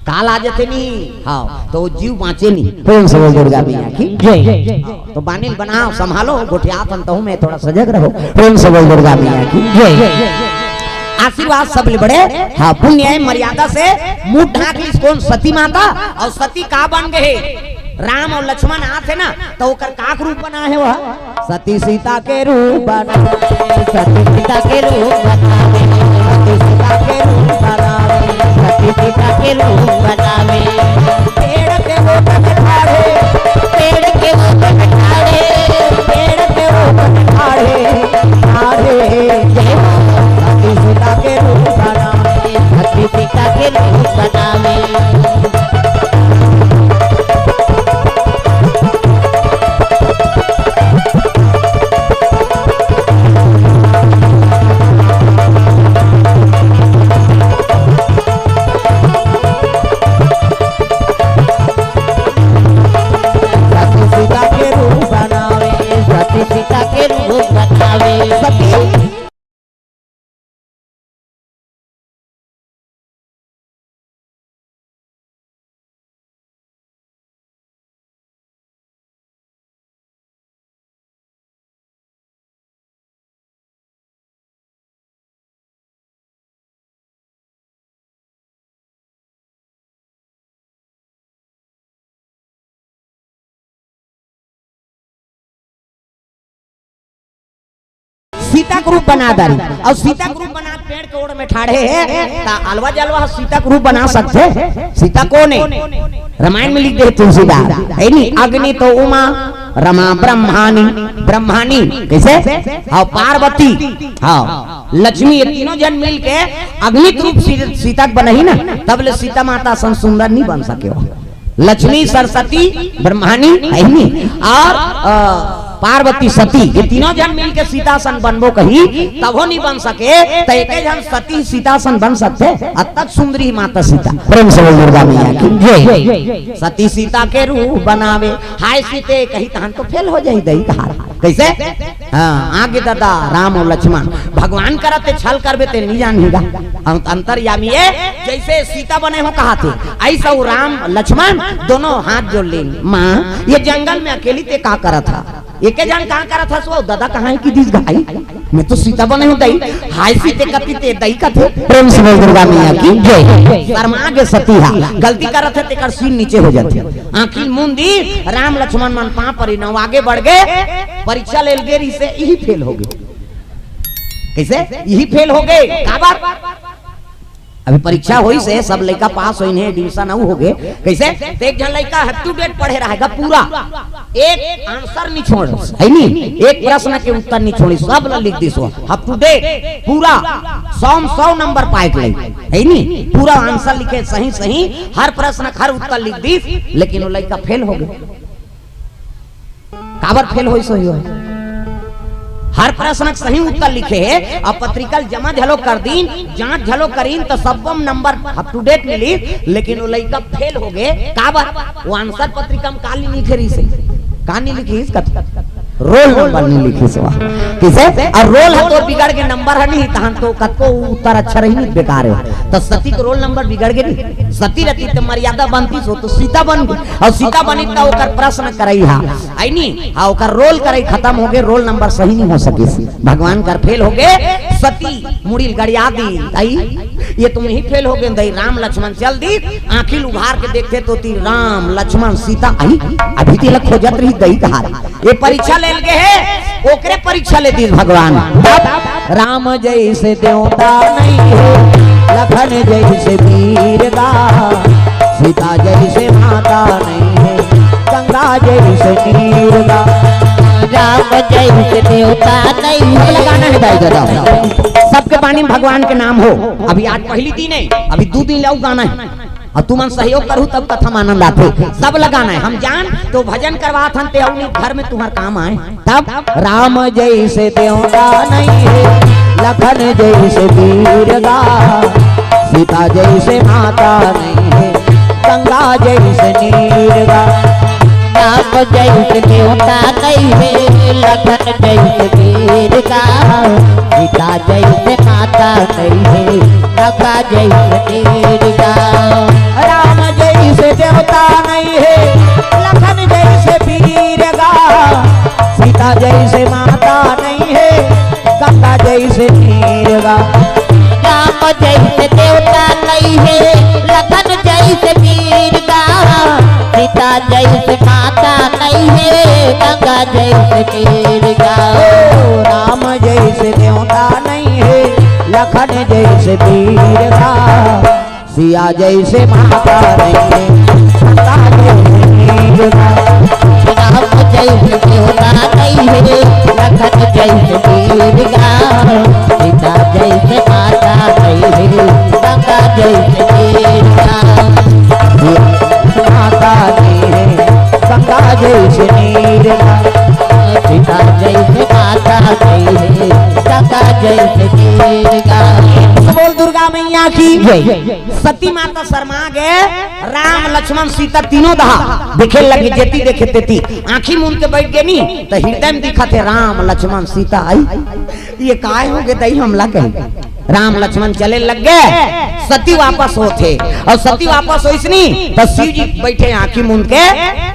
काल आ जाथे नहीं, हाँ, तो वो जीव बाँचे नहीं। प्रेम से बोल दुर्गा मैया की जय। हाँ, तो बानी ल बनाओ, संभालो, गोठियाथन तहूँ में थोड़ा सजग रहो। प्रेम से बोल दुर्गा मैया की जय। आशीर्वाद सबले बड़े, हाँ, पुण्य है, मर्यादा से मुंह ढांक लिस कौन? सती माता। और सती का बन गए? राम और लक्ष्मण आथे ना, तो ओकर काक रूप बना है वह। सती सीता के रूप बनावे, सती सीता के रूप बनावे, सती सीता के रूप बनावे, सती सीता के रूप बनावे। पेड़ के वो ठाढ़े, पेड़ के वो ठाढ़े, पेड़ के वो ठाढ़े, ठाढ़े। जय हो। सती सीता के रूप बनावे, सती सीता के रूप बनावे। सती सीता के रूप बनावे, सती सीता के रूप बनावे। सती सीता के रूप बना डारी। और सीता के रूप बना पेड़ के ओड़ में ठाढ़े हे, ता अलवा जलवा सीता के रूप बना सकथे? सीता कोन हे? रामायण में लिख दे तुलसीदास, हे नी? अग्नि तो उमा, रमा ब्रह्माणी, ब्रह्माणी कैसे? हाँ, पार्वती, हाँ, लक्ष्मी, ये तीनों जन मिल के अग्नित रूप सी-, सीता के बनही ना, तब ले सीता माता सन सुंदर नहीं बन सके हो। लक्ष्मी, सरस्वती, ब्रह्माणी है नहीं, और अ, पार्वती, सती, ये तीनों जन मिल के सीता सन बनबो कही, तभो नहीं बन सके। तो एक जन सती सीता सन बन सकते, अतक सुंदरी माता सीता। प्रेम से बोल दुर्गा मैया की जय। सती सीता के रूप बनावे, हाय सीते कही तहन तो फेल हो जाई दई तहार। कैसे? हाँ, आगे दादा राम और लक्ष्मण, भगवान करत ते छल करबे ते नहीं जान हीगा। अं-, अंतर्यामी है, जैसे सीता बने हो कहा थे, ऐसा वो राम लक्ष्मण दोनों हाथ जोड़ लेन। माँ, ये जंगल में अकेली ते का करत था? एके जान कहाँ करत हस वो? दादा कहाँ है कि दिस घाई? मैं तो सीता बने हूँ दई। हाय सीते कति ते दई कथे। प्रेम से बोल दुर्गा मैया की जय। शर्मा के सती हा, गलती करत है तेकर सीन नीचे हो जाती। आँखी मुंदी, राम लक्ष्मण मन पाँव परी नव आगे बढ़ गए। परीक्षा लेल गे रही से यही फेल हो गए। कैसे? यही फेल हो गए। का बात? अभी परीक्षा होइस हे, सब लइका पास होइन हे, admission अउ होगे। कैसे? तो एक झन लइका up to date पढ़े रहेगा पूरा, एक answer नहीं छोड़िस, है नी? एक प्रश्न के उत्तर नहीं छोड़िस, सब ला लिख दिस वो, up to date, पूरा सौ में सौ नंबर पाए के लइका, है नी? पूरा answer लिखे सही सही, हर प्रश्न के हर उत्तर लिख दिस, लेकिन वो लइका फेल होगे। काबर फेल होइस होही? हर प्रश्न के सही उत्तर लिखे हे, अब पत्रिका ल जमा झलो कर दीन, जांच झलो करीन, त सब्बो म नंबर up to date मिलिस, लेकिन वो लइका फेल होगे। काबर? वो answer पत्रिका म का नहीं लिखे रहिस हे? का नहीं लिखिस? कत-, roll number नहीं लिखिस हे। किसे? अउ roll ह तो बिगड़ गे, नंबर ह नहीं, तहन तो कतको उत्तर अच्छा रही नहीं, बेकार हे। त सती के roll number बिगड़ गे नहीं, सती रहती त मर्यादा बनती, सो तो सीता बन गे। अउ सीता बनी त ओकर प्रश्न करई हा, आई नी? हाँ, ओकर roll करई खतम होगे, roll number सही नहीं हो सकिस। भगवान कर फेल होगे, सती मुड़ी ल गड़िया दी, आई, ये तुम ही फेल होगे दई। राम लक्ष्मण चल दी, आँखी ल उघार के देखथे तो ती राम लक्ष्मण सीता आई, अभी तिला खोजत रही दई तहार। ये परीक्षा लेल गे हे, ओकरे परीक्षा ले दिस भगवान। तब राम जैसे देवता नहीं है, लखन जैसे वीर गा, सीता जैसे माता नहीं है, गंगा जैसे नीर गा। राम जैसे देवता नहीं है। गाना है भाई दादा, सबके बानी में भगवान के नाम हो। अभी आज पहली दिन है, अभी दो दिन लाऊ गाना है। अउ तुमन सहयोग करहू तब कथा म आनंद आथे। सब लगाना है, हम जान तो भजन करवात हन ते अउ नहीं घर में तुम्हार काम आए। तब राम जैसे देवता नहीं है, लखन जैसे वीर गा, सीता जैसे माता नहीं है, गंगा जैसे नीर गा। राम जैसे देवता नहीं है, लखन जैसे वीर गा, सीता जैसे माता नहीं है, गंगा जैसे नीर गा। राम जैसे देवता नहीं है, लखन जैसे वीर गा, सीता जैसे माता नहीं है, गंगा जैसे नीर गा। राम जैसे देवता नहीं है, लखन जैसे वीर गा, सीता जैसे माता नहीं है, गंगा जैसे नीर गा। ओ, राम जैसे देवता नहीं है, लखन जैसे वीर गा, सिया जैसे माता नहीं है, गंगा जैसे नीर गा। राम जैसे देवता नहीं है, लखन जैसे वीर गा, सीता जैसे माता नहीं है, गंगा जैसे नीर गा। माता नहीं है, गंगा जैसे नीर गा। सीता जैसे माता नहीं है, गंगा जैसे नीर गा। बोल दुर्गा मैया की जय। सती माता शर्मा गे, राम लक्ष्मण सीता तीनों दहा देखे लगे, जेती देखे तेती, आँखी मूंद के बैठ गे नी, त हृदय में दिखत हे राम लक्ष्मण सीता आई। ये काय होगे दई हमला कही। राम लक्ष्मण चले लग गे, सती वापस होथे, अउ सती वापस होइस नी, त शिव जी बैठे आँखी मूंद के,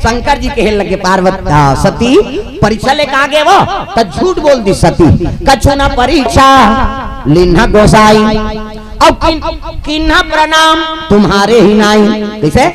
शंकर जी कहे लगे, पार्वती, आ, सती परीक्षा लेके आ गे वो, त झूठ बोल दी सती, कछु ना परीक्षा लिन्हा गोसाई। अब किन, किन्हा प्रणाम तुम्हारे ही नाई। कैसे?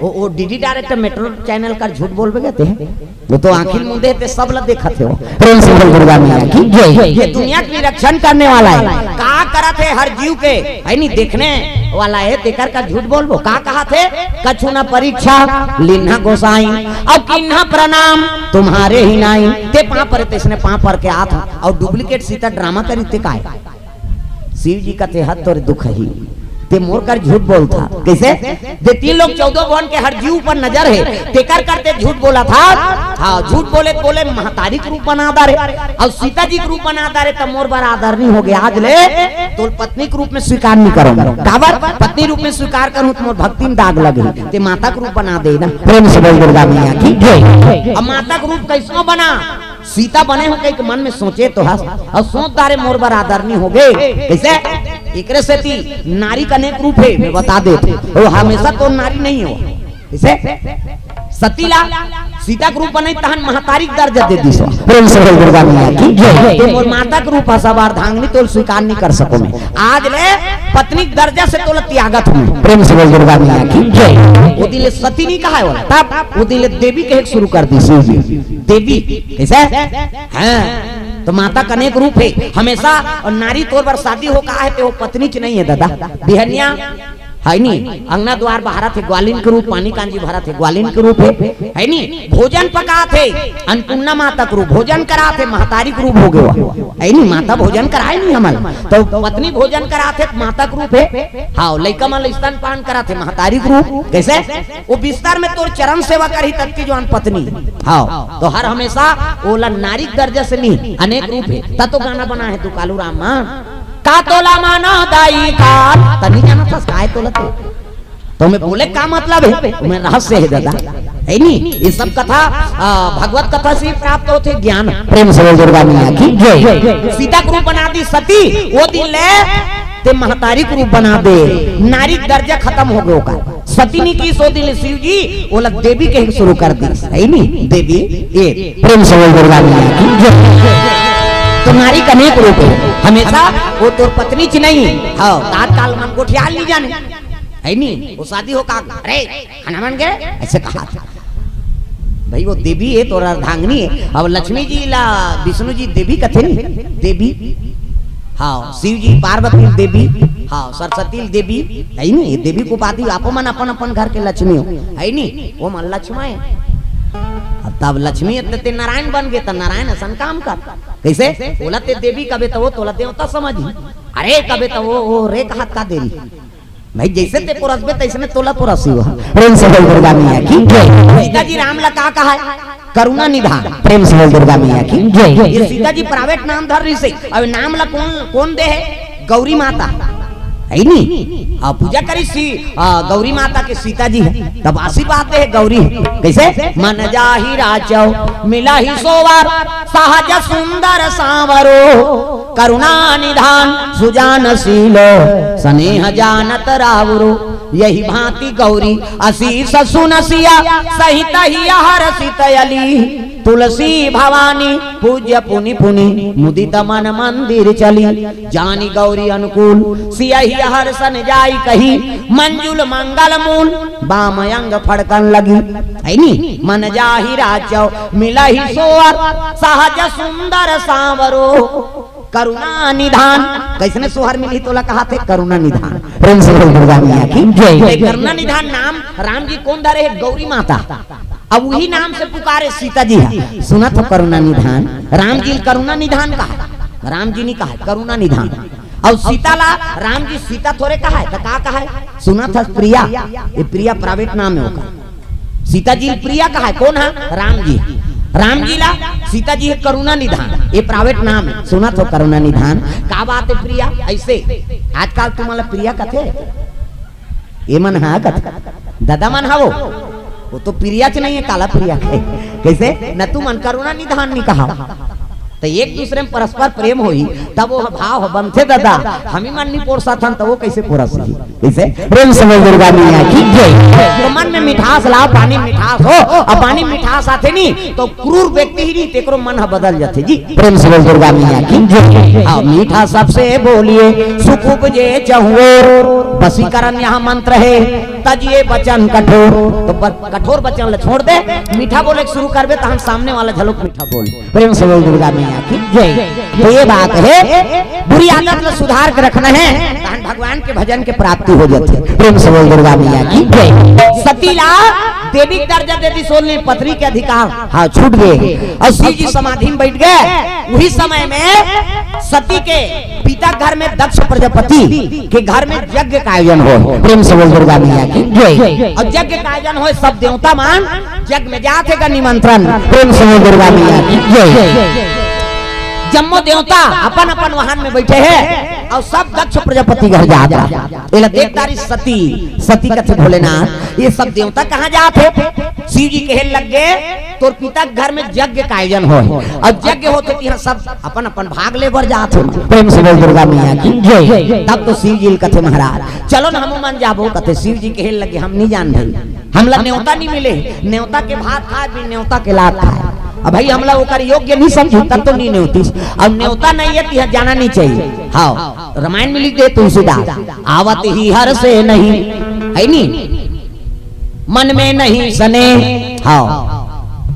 वो, वो डीडी डायरेक्टर मेट्रो चैनल का झूठ बोलबे कहते हैं। वो तो आँखी मुंदे ते सब ला देखत हे वो। प्रेम से बोल दुर्गा मैया की जय। ये दुनिया के निरीक्षण करने वाला है। का करत हे हर जीव के, है नी, देखने वाला है, तेकर का झूठ बोलबो। का कहत हे? कछु न परीक्षा लिन्हा गोसाई, अब किन्हा प्रणाम तुम्हारे ही नाई। ते पाँव पर, तइसने पाँव पर के आत हूँ, अउ डुप्लीकेट सीता ड्रामा करी ते काय? शिव जी कथे, "हद तोरे दुख ही, ते मोर कर झूठ बोलथा।" कैसे? जे तीन लोक चौदह भुवन के हर जीव पर नजर हे, तेकर कर ते झूठ बोलथा। हाँ, झूठ बोले बोले महतारी के रूप बना डारे, अउ सीता जी के रूप बना डारे, त मोर बर आदर नहीं होगे। आज ले तोल पत्नी के रूप में स्वीकार नहीं करूँ। काबर? पत्नी रूप में स्वीकार करूँ त मोर भक्ति में दाग लगे, ते माता के रूप बना दे ना। प्रेम से बोल दुर्गा मैया की जय। अब माता के रूप कैसनो बना, सीता बने हो कहिके मन में सोचे तो हस, अउ सोच डारे मोर बर आदर नहीं होगे। कैसे? एकरे सेती नारी के अनेक रूप हे, मैं बता देत हूँ। वो हमेशा तो नारी नहीं हो। कैसे? सती ला सीता के रूप बनाई, तहन महतारी के दर्जा दे दिस। प्रेम से बोल दुर्गा मैया की जय। ते मोर माता के रूप हस, अर्धांगिनी तोल स्वीकार नहीं कर सको मैं। आज ले पत्नी के दर्जा से तोला त्यागत हूँ। प्रेम से बोल दुर्गा मैया की जय। वो दिन ले सती नहीं कहा है बोला, तब वो दिन ले देवी कहे के शुरू कर दिस। देवी कैसे? हाँ, तो माता के अनेक रूप हे। हमेशा नारी तोर बर शादी हो का हे, ते वो पत्नी च नहीं है दादा। बिहनिया, है नी, अंगना द्वार बहारत हे, ग्वालिन के रूप, पानी कांजी भरत हे, ग्वालिन के रूप हे, है नी, भोजन पकात हे, अन्नपूर्णा माता के रूप, भोजन करात हे, महतारी के रूप होगे वो, है नी, माता भोजन कराए नी हमन, तो पत्नी भोजन करात हे, माता के रूप हे। हाँ, लइका मन ल स्तनपान करात हे, महतारी के रूप। कैसे? वो बिस्तर में तोर चरण सेवा करही तब की जवान पत्नी। हाँ, तो हर हमेशा ओला नारी के दर्जा से नहीं, अनेक रूप हे। त तो गाना बना हे तू कालू राम मा, का तोला माना दाई का, त नहीं जाना था काय तोला तो। तो मैं बोले का मतलब हे, मैं रहस्य हे दादा, है नी? ये सब कथा, आ, भगवत कथा से ही प्राप्त होथे ज्ञान। प्रेम से बोल दुर्गा मैया की जय। सीता के रूप बना दिस सती, वो दिन ले ते महतारी के रूप बना दे, नारी के दर्जा खत्म होगे ओकर। सती नी किहिस ओ दिन ले शिव जी, ओला देवी कहे के शुरू कर दिस, है नी? देवी, ये प्रेम से बोल दुर्गा मैया की जय। तो नारी के अनेक रूप हे, हमेशा वो तोर पत्नी च नहीं, हाँ, तात्काल मन गोठियाल नहीं जाने, है नी? वो शादी हो का, अरे, खाना बन गए? ऐसे कहा था। भाई, वो देवी हे, तोर अर्धांगिनी हे। अब लक्ष्मी जी ला विष्णु जी देवी कथे नी, देवी। हाँ, शिव जी पार्वती देवी, हाँ, सरस्वती देवी, है नी? ये देवी के उपाधि, आपो मन अपन अपन घर के लक्ष्मी हो, है नी? वो मन लक्ष्मा हे। अब तब लक्ष्मी हे त ते नारायण बन गे, त नारायण असन काम कर। कैसे? ओला ते देवी कबे त वो तोला देवता समझही। अरे कबे त वो, वो रे कहत का देरी। भाई, जैसे ते पोरसबे, तैसने तोला पोरसी हो। प्रेम से बोल दुर्गा मैया की जय। सीता जी राम ला का कहा हे? करुणा निधान। प्रेम से बोल दुर्गा मैया की जय। ये सीता जी प्राइवेट नाम धर रहिस हे। अब नाम ला कोन, कोन दे हे? गौरी माता। है नी? हाँ, पूजा करिस हे, आ, गौरी माता के सीता जी हे। तब आशीर्वाद दे हे गौरी। कैसे? मन जाहि राचौ मिलहि सोवर, सहज सुंदर सांवरो। करुणा निधान सुजान शील, स्नेह जानत रावरो। यही भांति गौरी असीस सुनसिया, सहित हिय हरषित अली। तुलसी भवानी पूज्य पुनि पुनि, मुदित मन मंदिर चली। जानि गौरी अनुकूल सिय हिय हरषन जाई कही, मंजुल मंगल मूल बाम अंग फड़कन लगी। है नी? मन जाहि राचौ मिलहि सोवर, सहज सुंदर सांवरो। करुणा निधान, कैसने सोहर मिलही तोला कहाथे? करुणा निधान। प्रेम से बोल दुर्गा मैया की जय। करुणा निधान नाम राम जी कोन धरे हे? गौरी माता। अब वही नाम से पुकारे सीता जी हे, सुनत हो करुणा निधान। राम जी करुणा निधान कहा, राम जी नहीं कहा, करुणा निधान। अउ सीता ला राम जी सीता थोरे कहा हे, त का कहा हे? सुनत हस प्रिया, ये प्रिया प्राइवेट नाम हे ओकर। सीता जी प्रिया कहा हे, कोन हे? राम जी। राम जी ला सीता जी हे करुणा निधान, ये प्राइवेट नाम हे। सुनत हो करुणा निधान, का बात हे प्रिया? ऐसे आजकल तुमन ला प्रिया कथे, ये मन हा कथे, दादा मन हा वो, वो तो प्रिया च नहीं हे, काला प्रिया कहे। कैसे? न तुमन करुणा निधान नहीं कहा। तो एक दूसरे में परस्पर प्रेम होही, तब वो भाव बनथे दादा। हम ही मन नहीं पोरसत हन, तो वो कैसे पोरसही? कैसे? प्रेम से बोल दुर्गा मैया की जय। तो मन में मिठास लाओ, पानी में मिठास हो, और पानी में मिठास आथे नहीं, तो क्रूर व्यक्ति ही नहीं, तेकरो मन ह बदल जाथे जी। प्रेम से बोल दुर्गा मैया की जय। हाँ, मीठा सबसे बोलिए, सुख उपजे चहुओर। वशीकरण यहाँ मंत्र है, तजिए वचन कठोर। तो ब-, कठोर वचन ला छोड़ दे, मीठा बोले के शुरू करबे, तो हम सामने वाला झलक मीठा बोल। प्रेम से बोल दुर्गा मैया की जय। तो ये बात है, बुरी आदत ला सुधार के रखना है, तहन भगवान के भजन के प्राप्ति हो जाथे। प्रेम से बोल दुर्गा मैया की जय। सती ला देवी के दर्जा दे दिस, ओला पत्नी के अधिकार, हाँ, छूट गए। और शिव जी समाधि में बैठ गए। उही समय में सती के पिता घर में दक्ष प्रजापति के घर में यज्ञ का आयोजन होय। प्रेम से बोल दुर्गा मैया की जय। और यज्ञ का आयोजन होय, सब देवता मन यज्ञ में जाथे का निमंत्रण। प्रेम से बोल दुर्गा मैया की जय। जम्मो देवता अपन अपन वाहन में बैठे हैं और सब दक्ष प्रजापति घर जात हे। एला देख डारिस सती, सती कथे, भोलेनाथ, ये सब देवता कहाँ जात हे? शिव जी कहे लग गए, तोर पिता के घर में यज्ञ का आयोजन होय, और यज्ञ होथे तिहाँ सब अपन अपन भाग ले बर जात हे। प्रेम से बोल दुर्गा मैया की जय। तब तो शिव जी कथे, महाराज, चलो ना, हम मन जाबो। कथे, शिव जी कहे लगे, हम नहीं जान भाई, हमला नेवता नहीं मिले, नेवता के भात खाए, बिन नेवता के लात खाए। अब भाई, हमला ओकर योग्य नहीं समझू, तब तो नहीं नेवतिस। अब नेवता नहीं है, तिहाँ जाना नहीं चाहिए। हाँ, रामायण में लिख दे तुलसीदास, आवत ही हर्षे नहीं, है नी, मन में नहीं सने। हाँ,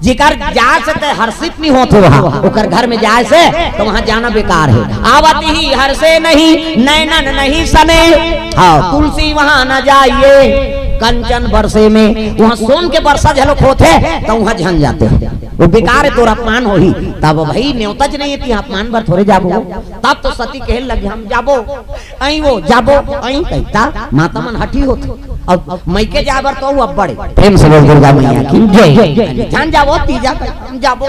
जेकर जाय से ते हर्षित नहीं होत हो, वहाँ ओकर घर में जाय से तो वहाँ जाना बेकार है। आवत ही हर्षे नहीं, नैनन नहीं सने। हाँ, तुलसी वहाँ न जाइए, कंचन बरसे में, वहाँ सोन के बरसा झलक होत है, तो वहाँ झन जाते हैं, वो बेकार है, तोर अपमान होही। तब भाई, नेवता च नहीं है, तिहाँ अपमान बर थोरे जाबो। तब तो सती कहे लगे, हम जाबो, अई वो जाबो, अई कहिता, माता मन हठी होत। अब मइके जाए बर तो वो अब्बड़ हे। प्रेम से बोल दुर्गा मैया की जय। झन जाबो, तीजा कहिता, हम जाबो,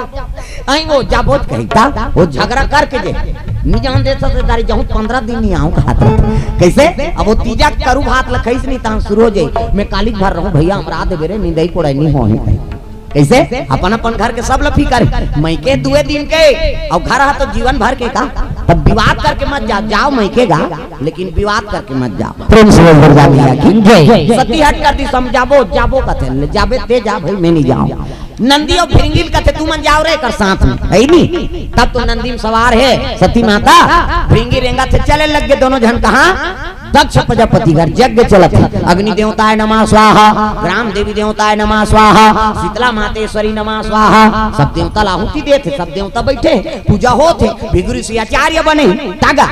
अई वो जाबो कहिता, वो झगड़ा करके जे, नहीं जान देत हे दारी, जाहूँ पंद्रह दिन नहीं आऊँ कहत हे। कैसे? अब वो तीजा करू भात ल खइस नहीं, तहाँ शुरू हो जाई, मैं काली भर रहूँ भैया, हमरा दे बेरे, निंदई कोड़ई नहीं होही। कैसे? अपन अपन घर के सब ल फिकर हे। मइके दुए दिन के, अउ घर ह तो जीवन भर के का? तब विवाद करके मत जा, जाओ मइके गा, लेकिन विवाद करके मत जाओ। प्रेम से बोल दुर्गा मैया की जय। सती हट कर दिस, हम जाबो, जाबो कथे, ले जाबे ते जा भाई, मैं नहीं जाऊँ। नंदी अउ भृंगी ल कथे, तुमन जाओ रे एकर साथ में, है नी? तब तो नंदी में सवार हे सती माता, भृंगी रेंगत हे, चले लग गे दोनों झन। कहाँ? दक्ष प्रजापति घर यज्ञ चलत हे। अग्नि देवताय नमः स्वाहा, ग्राम देवी देवताय नमः स्वाहा, शीतला मातेश्वरी नमः स्वाहा। सब देवता ल आहुति देत हे, सब देवता बैठे हे, पूजा होत हे, भृगु ऋषि आचार्य बने हे। तागा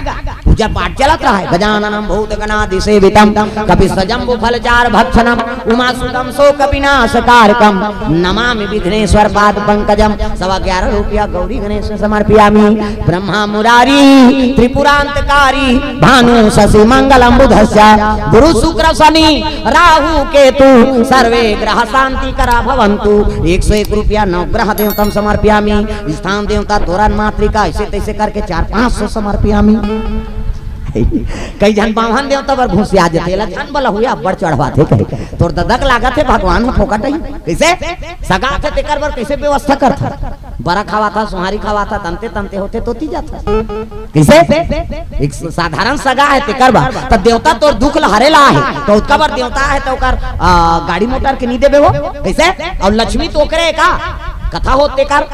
पूजा पाठ चलत रहा हे। गजाननम भूत गणादि सेवितम, कपित जम्बू फल चारु भक्षणम, उमा सुतम शोक विनाश कारकम, नमामि विघ्नेश्वर पाद पंकजम। सवा ग्यारह रुपया गौरी गणेश समर्पयामि। ब्रह्मा मुरारी त्रिपुरांतकारी, भानु शशि मंगलम बुधस्य, गुरु शुक्र शनि राहु केतु, सर्वे ग्रह शांति करा भवंतु। एक सौ एक रुपया नवग्रह देवतम समर्पयामि। स्थान देवता तोरण मातृका, ऐसे तैसे करके चार पाँच सौ समर्पयामि। कई झन बाम्हन देवता बर घुसिया जथे, एला झन बला हुए, अब्बड़ चढ़वाथे कहे। तोर ददक लागत हे, भगवान ह फोकट ही। कैसे? सगा थे तेकर बर कैसे व्यवस्था करथा? बरा खवाथा, सुहारी खवाथा, तंते तंते होथे तो ती जाथा। कैसे? एक साधारण सगा हे तेकर बर, त देवता तोर दुख ल हरे ला हे, तो ओतका बर देवता हे तो ओकर, आ, गाड़ी मोटर के नहीं देबे हो? कैसे? अउ लक्ष्मी तो ओकरे का कथा होत तेकर।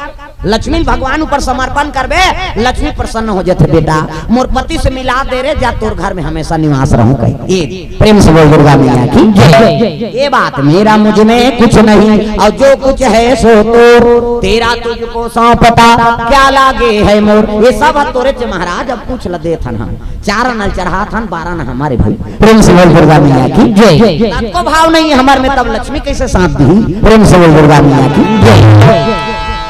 लक्ष्मी ल भगवान ऊपर समर्पण करबे, लक्ष्मी प्रसन्न हो जथे। बेटा, मोर पति से मिला दे रे, जा तोर घर में हमेशा निवास रहूं कही। ए, प्रेम से बोल दुर्गा मैया की जय। ये बात, मेरा मुझ में कुछ नहीं, और जो कुछ है सो तोर, तेरा तुझको सौंपता, क्या लागे है मोर। ये सब ह तोरे चे महाराज, अब कुछ ल देथन हम। चार आना ल चढ़ाथन, बारह आना हमारे भाई। प्रेम से बोल दुर्गा मैया की जय। तब को भाव नहीं हे हमर में, तब लक्ष्मी कैसे साथ दी? प्रेम से बोल दुर्गा मैया की जय।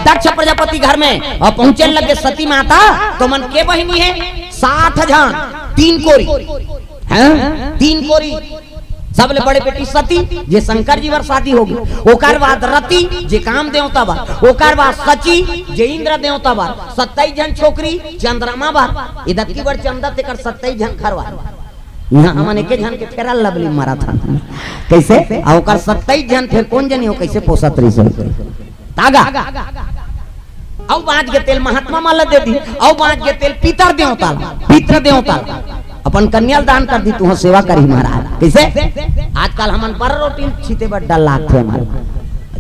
दक्ष प्रजापति घर में अउ पहुंचे लगे सती माता, तो मन के बहिनी हे? सात झन, तीन कोरी, हैं? तीन कोरी। सबले बड़े बेटी सती, जे शंकर जी बर शादी होगे, ओकर बाद रति, जे काम देवता बर, ओकर बाद शची, जे इंद्र देवता बर, सत्ताईस झन छोकरी चंद्रमा बर। ए दतकी बर चंदा तेकर सत्ताईस झन खरवा। इहाँ हमन एके झन के फेरा लवली मारत हन। कैसे? आ ओकर सत्ताईस झन फेर कोन जनी हो कैसे पोसत रहिस हो? तागा। अउ बाँच गे तेल महात्मा मन ला दे दी, अउ बाँच गे तेल पितर देवता ला, पितर देवता ला। अपन कन्या ला दान कर दी, तुँहर सेवा करही महाराज। कइसे? आजकल हमन पर रोटी छीते बर डर लागथे हमन।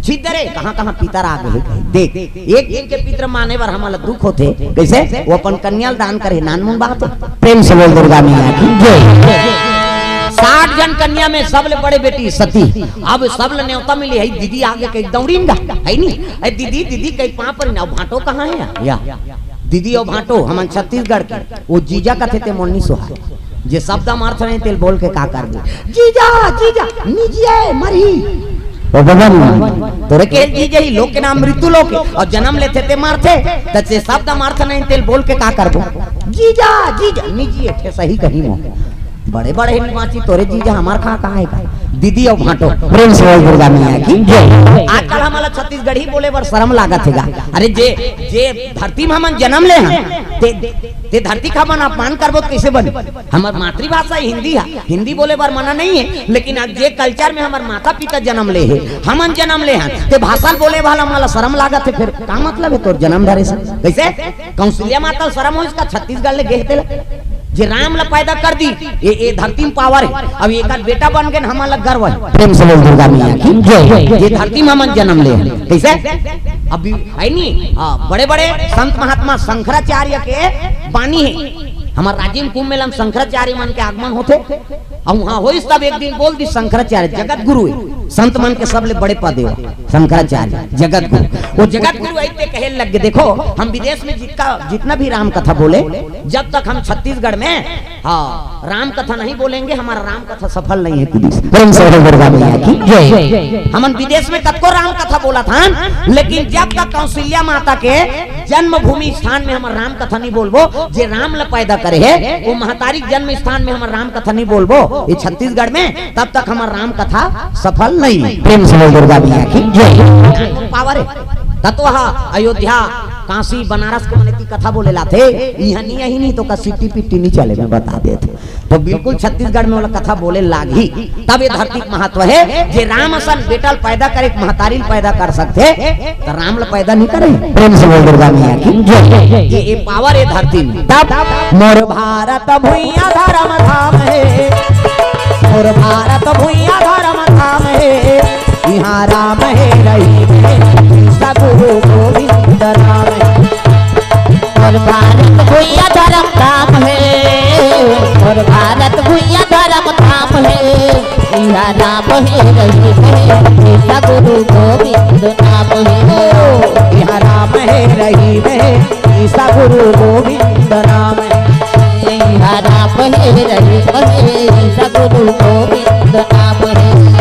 छीत दे रे, कहाँ-कहाँ पितर आ गे हे कही। देख, एक दिन के पितर माने बर हमन ला दुख होथे। कइसे? वो अपन कन्या ला दान करे, नानमुन बात हे। प्रेम से बोल दुर्गा मैया की जय। साठ झन कन्या में सबले बड़े बेटी सती। अब सब ला नेवता मिली हे, दीदी आगे कही दौड़िन गा, हे नी? ए दीदी, दीदी कही पाँव परिन, अउ भाँटो कहाँ हे? या। दीदी अउ भाँटो, हमन छत्तीसगढ़ के, वो जीजा कथे ते मोर नी सोहाय। जे शब्द म अर्थ नहीं तेल बोल के का करबे? जीजा, जीजा, निजिए, मरही। ओ बबन, तोरे के जीजा ही, लोग के नाम मृत्यु लोक हे, अउ जनम लेथे ते मरथे, त जे शब्द म अर्थ नहीं तेल बोल के का करबो? जीजा, जीजा, निजिए, ठेसही कहीं मो। बड़े बड़े हे नी बाँची तोरे जीजा, हमर खा कहाँ हे का? दीदी अउ भाँटो। प्रेम से बोल दुर्गा मैया की जय। आजकल हमन ला छत्तीसगढ़ी बोले बर शरम लागत हे गा। अरे जे, जे धरती में हमन जनम ले हन, ते, ते धरती का हमन अपमान करबो त कइसे बनी? हमर मातृभाषा हिंदी हे, हिंदी बोले बर मना नहीं हे, लेकिन अब जे culture में हमर माता पिता जनम ले हे, हमन जनम ले हन, ते भाषा बोले वाला हमन ला शरम लागत हे, फेर का मतलब हे तोर जनम धरे से? कइसे? कौशल्या माता ल शरम होइस का छत्तीसगढ़ ले गे हे तेला? जे राम ला पैदा कर दी, ए, ए धरती में power हे। अब एकर बेटा बन गे न, हमन ला गर्व हे। प्रेम से बोल दुर्गा मैया की जय। जे धरती में हमन जनम ले हन। कइसे? अभी हे नी, हाँ, बड़े-बड़े संत महात्मा शंकराचार्य के बानी हे। हमर राजिम कुंभ मेला में शंकराचार्य मन के आगमन होथे। अउ उहाँ होइस तब एक दिन बोल दी शंकराचार्य, जगत गुरु हे, संत मन के सबले बड़े पद हे वो, शंकराचार्य, जगत गुरु। वो जगत गुरु अइसे कहे लग गे, देखो, हम विदेश में जितना, जितना भी राम कथा बोले, जब तक हम छत्तीसगढ़ में, हाँ, राम कथा नहीं बोलेंगे, हमारा राम कथा सफल नहीं हे। पुलिस प्रेम से बोल दुर्गा मैया की जय। हमन विदेश में कतको राम कथा बोलत हन, लेकिन जब तक कौशल्या माता के जन्मभूमि स्थान में हमर राम कथा नहीं बोलबो, जे राम ला पैदा करे हे, वो महतारी के जन्म स्थान में हमर राम कथा नहीं बोलबो, ये छत्तीसगढ़ में, तब तक हमर राम कथा सफल नहीं। प्रेम से बोल दुर्गा मैया की जय। नानमुन power हे। तत्व हा अयोध्या, काशी, बनारस के मने की कथा बोले लाथे, इहाँ नहीं, यही नहीं तो का सिट्टी पिट्टी नहीं चले, मैं बता देत हँव। तो बिल्कुल छत्तीसगढ़ में वो ला कथा बोले लागही, तब ये धरती के महत्व हे। जे राम असन बेटा ल पैदा करे, महतारी ल पैदा कर सकथे, त राम ल पैदा नहीं करे? प्रेम से बोल दुर्गा मैया की जय। ये, ये power हे धरती में। तब मोर भारत भुइयां धर्म धाम हे, मोर भारत भुइयां धर्म धाम हे, इहाँ राम हे रहीम हे, ईसा गुरु गोविंद नाम हे। मोर भारत भुइयां धर्म धाम हे, मोर भारत भुइयां धर्म धाम हे, इहाँ राम हे रहीम हे, ईसा गुरु गोविंद नाम हे। इहाँ राम हे रहीम हे, ईसा गुरु गोविंद नाम हे। इहाँ राम हे रहीम हे, ईसा गुरु गोविंद नाम हे।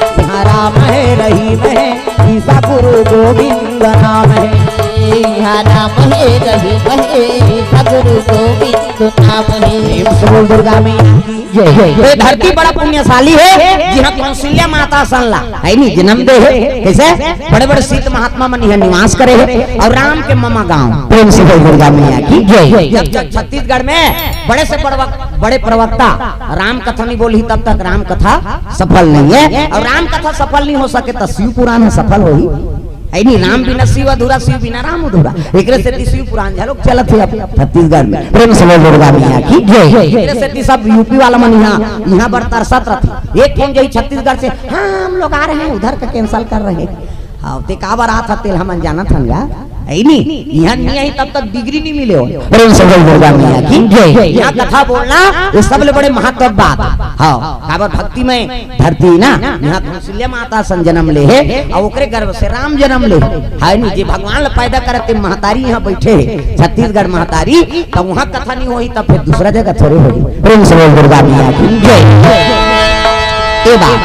इहाँ राम हे रहीम हे, ईसा गुरु गोविंद नाम हे। इहाँ राम हे रहीम हे, ईसा गुरु गोविंद नाम हे। प्रेम से बोल दुर्गा मैया की जय। तो ये धरती बड़ा पुण्यशाली हे, जिहाँ कौशल्या माता असन ला, हे नी, जनम दे हे। कइसे? बड़े-बड़े सिद्ध महात्मा मन इहाँ निवास करे हे, अउ राम के ममा गाँव। प्रेम से बोल दुर्गा मैया की जय। जब तक छत्तीसगढ़ में बड़े से बड़वा-, बड़े प्रवक्ता राम कथा नहीं बोलही, तब तक राम कथा सफल नहीं हे, अउ राम कथा सफल नहीं हो सके, त शिव पुराण ह सफल होही? हे नी, राम बिना शिव अधूरा, शिव बिना राम अधूरा। एकरे सेती शिव पुराण घलोक चलत हे अब छत्तीसगढ़ में। प्रेम से बोल दुर्गा मैया की जय। एकरे सेती सब यूपी वाला मन इहाँ, इहाँ बर तरसत रथे। एक ठन जही छत्तीसगढ़ से, "हाँ, हम लोग आ रहे हैं, उधर का cancel कर रहे हैं।" हाँ, ते काबर आत हस तेला हमन जानत हन गा। हे नी, इहाँ नहीं आही तब तक degree नहीं मिले हो। प्रेम से बोल दुर्गा मैया की जय। इहाँ कथा बोलना, ये सबले बड़े महत्व बात। हाँ, काबर भक्ति में धरती ना, इहाँ कौशल्या माता असन जनम ले हे, अउ ओकरे गर्भ से राम जनम ले हे। हे नी, जे भगवान ला पैदा करे ते महतारी इहाँ बइठे हे, छत्तीसगढ़ महतारी, त उहाँ कथा नहीं होही, त फेर दूसरा जगह थोरे होही। प्रेम से बोल दुर्गा मैया की जय। ए बात।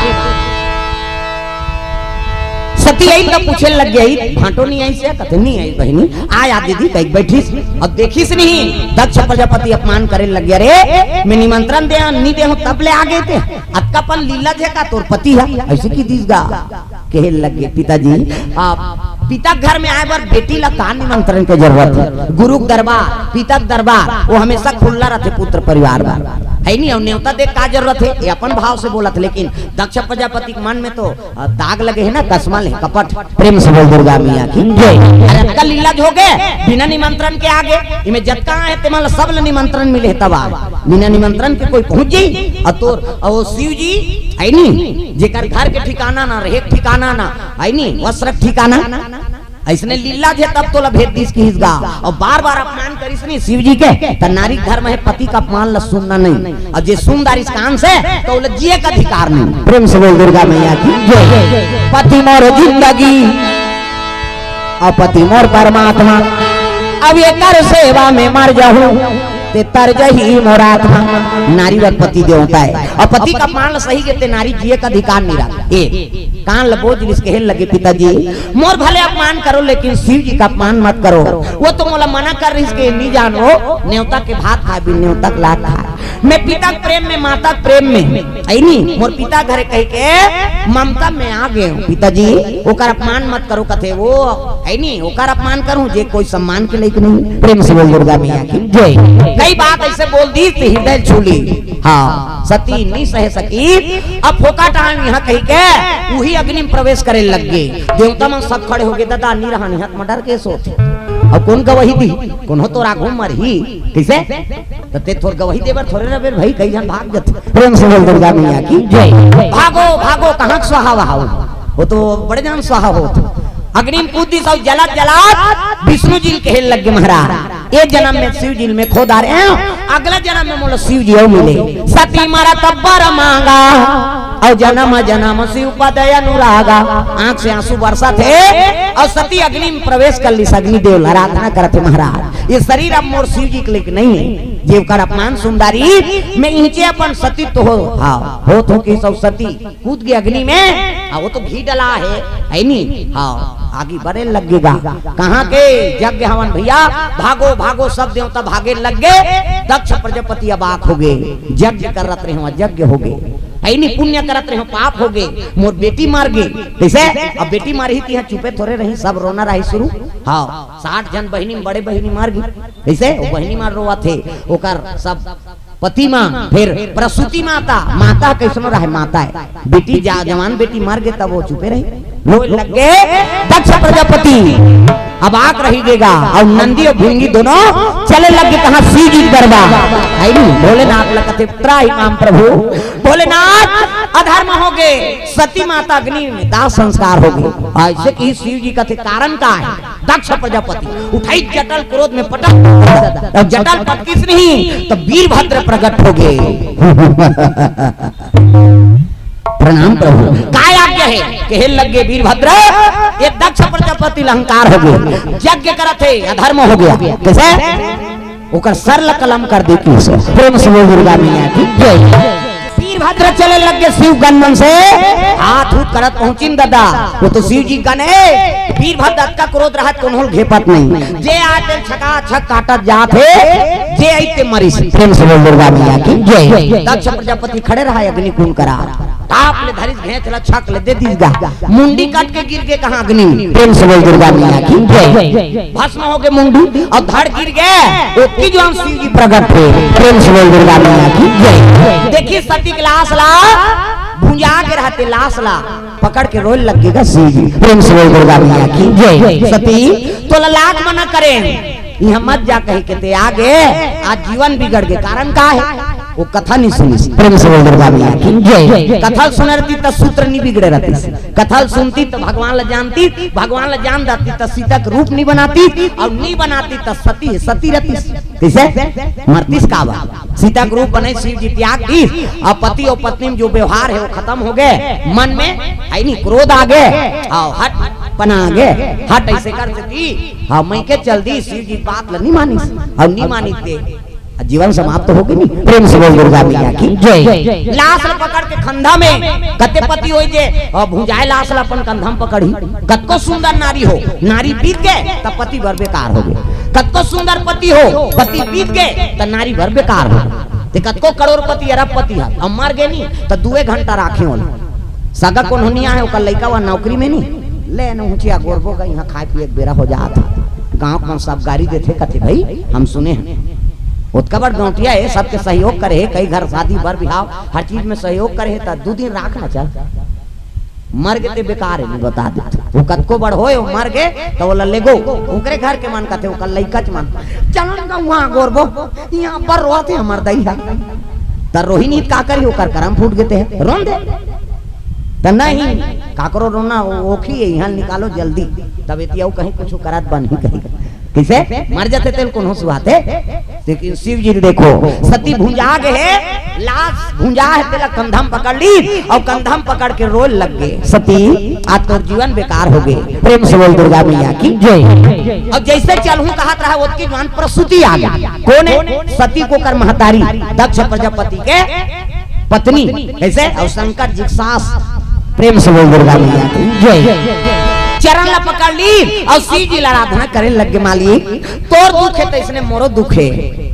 सती आइस त पूछे लग गे, "भांटो नहीं आइस हे?" कथे, "नहीं आइस बहिनी।" "आय आ दीदी," कहिके बइठिस, अउ देखिस नहीं, दक्ष प्रजापति अपमान करे लग गे, "अरे, मैं निमंत्रण दे, नहीं दे हँव, तब ले आ गे ते।" अतका पन लीला हे का तोर पति ह, अइसे कहि दिस गा। कहे लग गे, "पिताजी, आप पिता के घर में आए बर बेटी ला का निमंत्रण के जरूरत हे? गुरु के दरबार, पिता के दरबार, वो हमेशा खुल्ला रथे पुत्र परिवार बर, हे नी? अउ नेवता दे का जरूरत हे? ये अपन भाव से बोलत, लेकिन दक्ष प्रजापति के मन में तो, अ, दाग लगे हे ना, कसमल हे, कपट। प्रेम से बोल दुर्गा मैया की जय। अरे, अतका लीलाज हो गे, बिना निमंत्रण के आ गे। इमे जतका हे, तेमन ला सब ला निमंत्रण मिले हे, तब आ। बिना निमंत्रण के कोई पहुंच जाई? अउ तोर, अउ वो शिव जी, हे नी, जेकर घर के ठिकाना ना, रहे के ठिकाना ना, हे नी, वस्त्र के ठिकाना, अइसने लीलाज हे, तब तोला भेज दिस किहिस गा। अउ बार-बार अपमान करिस नी शिव जी के, त नारी के धर्म हे पति के अपमान ल सुनना नहीं। अउ जे सुन डारिस कान से, त ओला जिए के अधिकार नहीं। प्रेम से बोल दुर्गा मैया की जय। पति मोर जिंदगी, अउ पति मोर परमात्मा, अब एकर सेवा में मर जाहूं, ते तर जही मोर आत्मा। नारी बर पति देवता हे, अउ पति के अपमान ल सही के ते नारी जिए के अधिकार नहीं रहा। ए, कान ल बोज लिस, कहे लगे, "पिताजी, मोर भले अपमान करो, लेकिन शिव जी का अपमान मत करो। वो तो मोला मना कर रहिस के नी जानो, नेवता के भात खाए बिन नेवता के लात खाए। मैं पिता के प्रेम में, माता के प्रेम में, हे नी, मोर पिता घरे कह के ममता में आ गे हूं। पिताजी, ओकर अपमान मत करो," कथे वो, हे नी, ओकर अपमान करूं, जे कोई सम्मान के लायक नहीं। प्रेम से बोल दुर्गा मैया की जय। कई बात अइसे बोल दिस, त हृदय छू लिस। हाँ, सती नी सहे सकी, अब फोकट आए हंव इहां कहि के उही अग्नि में प्रवेश करे लग गे। देवता मन सब खड़े हो गे, ददा नी रहन, हाथ में डर के सोत। अब कोन गवाही दी? कोनो तोर आगू मरही, कइसे? त ते तोर गवाही देबर थोरे रबे भाई, कई झन भाग जथे। प्रेम से बोल दुर्गा मैया की जय। भागो, भागो, कहां के स्वाहा वहा हो? वो तो बड़े झन स्वाहा होत। अग्नि में कूद दिस अउ जलत जलत विष्णु जी ल कहे लग गे, महाराज, ए जनम में शिव जी ल मैं खो डारे हंव, अगला जनम में मोला शिव जी अउ मिले। सती मरत बर मांगा, अउ जनम जनम शिव पद अनुरागा। आंख से आंसू बरसत हे, अउ सती अग्नि में प्रवेश कर लिस, अग्निदेव ल आराधना करत हे, महाराज, ये शरीर अब मोर शिव जी के लायक नहीं हे, जे ओकर अपमान सुन डारिस, मैं इहिंचे अपन सतीत्व हो, हाँ, होत हो कि सब सती कूद गे अग्नि में, हाँ, वो तो घी डला हे, हे नी? हाँ, आगी बरे लग गे गा। कहां के यज्ञ हवन भैया, भागो, भागो, सब देवता भागे लग गे। दक्ष प्रजापति अबाक हो गे, यज्ञ करत रहे हंव, अयज्ञ हो गे, हे नी? पुण्य करत रहे हंव, पाप हो गे, मोर बेटी मर गे। कइसे? अब बेटी मरही त इहां चुपे थोरे रही, सब रोना रही शुरू। हाँ, साठ झन बहिनी में बड़े बहिनी मर गे। कइसे? वो बहिनी मर रोवत हे, ओकर सब पति मां, फेर प्रसूति माता, माता कइसनो रहे, माता हे। बेटी जा, जवान बेटी मर गे, तब वो चुपे रही। रोए लग गे दक्ष प्रजापति, अबाक रहि गे गा, अउ नंदी अउ भृंगी दोनों चले लग गे कहां? शिव जी के दरबार। हे नी? भोलेनाथ ल कथे, "त्राहि माम प्रभु।" भोलेनाथ, अधर्म हो गे, सती माता अग्नि में दाह संस्कार हो गे। अइसे कि शिव जी कथे, "कारण का हे?" दक्ष प्रजापति उठइस जटा ल, क्रोध में पटक, अउ जटा ल पटकिस नहीं त वीरभद्र प्रगट हो गे। प्रणाम प्रभु। काय आज्ञा हे? कहे लग गे वीरभद्र, ये दक्ष प्रजापति ल अहंकार हो गे, यज्ञ करत हे, अधर्म हो गे। कइसे? ओकर सर ल कलम कर दे किहिस। प्रेम से बोल दुर्गा मैया की जय। वीरभद्र चले लग गे शिव गन मन से, हाथ उठ करत पहुंचिन ददा, वो तो शिव जी गन हे। वीरभद्र अतका क्रोध रहत कोनो ल घेपत नहीं, जे आय ते छका छक काटत जात हे, जे आइस ते मरिस। प्रेम से बोल दुर्गा मैया की जय। दक्ष प्रजापति खड़े रहा अग्नि कुंड करा, टाप ले धरिस घेंच ल, छक ले दे दिस गा, मुंडी कट के गिर गे कहां? अग्नि में। प्रेम से बोल दुर्गा मैया की जय। भस्म हो गे मुंडी अउ धड़ गिर गे, ओतकी जुवार शिव जी प्रगट हे। प्रेम से बोल दुर्गा मैया की जय। देखिस सती के लाश ला, भुंजा गे रहत हे लाश ला, पकड़ के रोए लग गे गा शिव जी। प्रेम से बोल दुर्गा मैया की जय। सती, तोला लाख मना करे, इहां मत जा कहि के ते आ गे, आज जीवन बिगड़ गे। कारण का हे? वो कथा नी सुनिस। प्रेम से बोल दुर्गा मैया की जय। कथा ल सुने रहतिस त सूत्र नी बिगड़े रहतिस। कथा ल सुनतिस त भगवान ल जानतिस, भगवान ल जान डारतिस त सीता के रूप नी बनातिस, अउ नी बनातिस त सती हे सती रहतिस। कइसे? मरतिस काबर? सीता के रूप बनाइस, शिव जी त्याग दिस, अउ पति अउ पत्नी में जो व्यवहार हे वो खतम हो गे, मन में, हे नी, क्रोध आ गे, अउ हठ पना आ गे, हठ अइसे कर देतिस, हाँ, मइके चल दिस, शिव जी बात ल नी मानिस, अउ नी मानिस ते जीवन समाप्त हो गे नी। प्रेम से बोल दुर्गा मैया की जय। लाश ल पकड़ के खंधा में, कते पति होही जे, अ, भुंजाए लाश ल अपन कंधा में पकड़ही। कतको सुंदर नारी हो, नारी बीत गे त पति बर बेकार हो गे। कतको सुंदर पति हो, पति बीत गे त नारी बर बेकार हो गे। ते कतको करोड़पति, अरबपति ह, अब मर गे नी त दुए घंटा राखे ओला। सगा कोनो नी आहे, ओकर लइका वा नौकरी में नी, ले न हुचिया गोरबो गा, इहाँ खाए पिए के बेरा हो जात हे। गाँव के मन सब गारी देथे, कथे, "भाई, हम सुने हन, ओतका बड़ गौंटिया हे, सबके सहयोग करे हे, कई घर शादी बर बिहाव, हर चीज में सहयोग करे हे, त दू दिन राख ना चल। मर गे ते बेकार हे, मैं बता देथँव। वो कतको बड़ होय, वो मर गे, त ओला लेगो।" ओकरे घर के मन कथे, ओकर लइका च मन, "चलन गा उहाँ गोरबो, इहाँ बर रोवत हे हमर दई हा।" त रोही नहीं त का करही, ओकर करम फूट गे ते, रोन दे। त नहीं, काकरो रोना ओखी हे, इहाँ निकालो जल्दी। तब एती अउ कहीं कुछ करत बनही कहीं। कइसे? मर जाते तेल कोनो सुहाते। लेकिन शिव जी ल देखो, सती भुंजा गे हे, लाश भुंजा हे, तेला कंधा म पकड़ ली अउ कंधा म पकड़ के रोए लग गे, "सती, आज तोर जीवन बेकार हो गे।" प्रेम से बोल दुर्गा मैया की जय। अउ जइसे चलहूँ कहत रहा, ओतकी जुवान प्रसूति आ गे। कोन हे? सती के ओकर महतारी, दक्ष प्रजापति के पत्नी। कइसे? अउ शंकर जी के सास। प्रेम से बोल दुर्गा मैया की जय। चरण ला पकड़ ली अउ शिव जी ला आराधना करे लग गे, "मालिक, तोर दुख हे त अइसने मोरो दुख हे।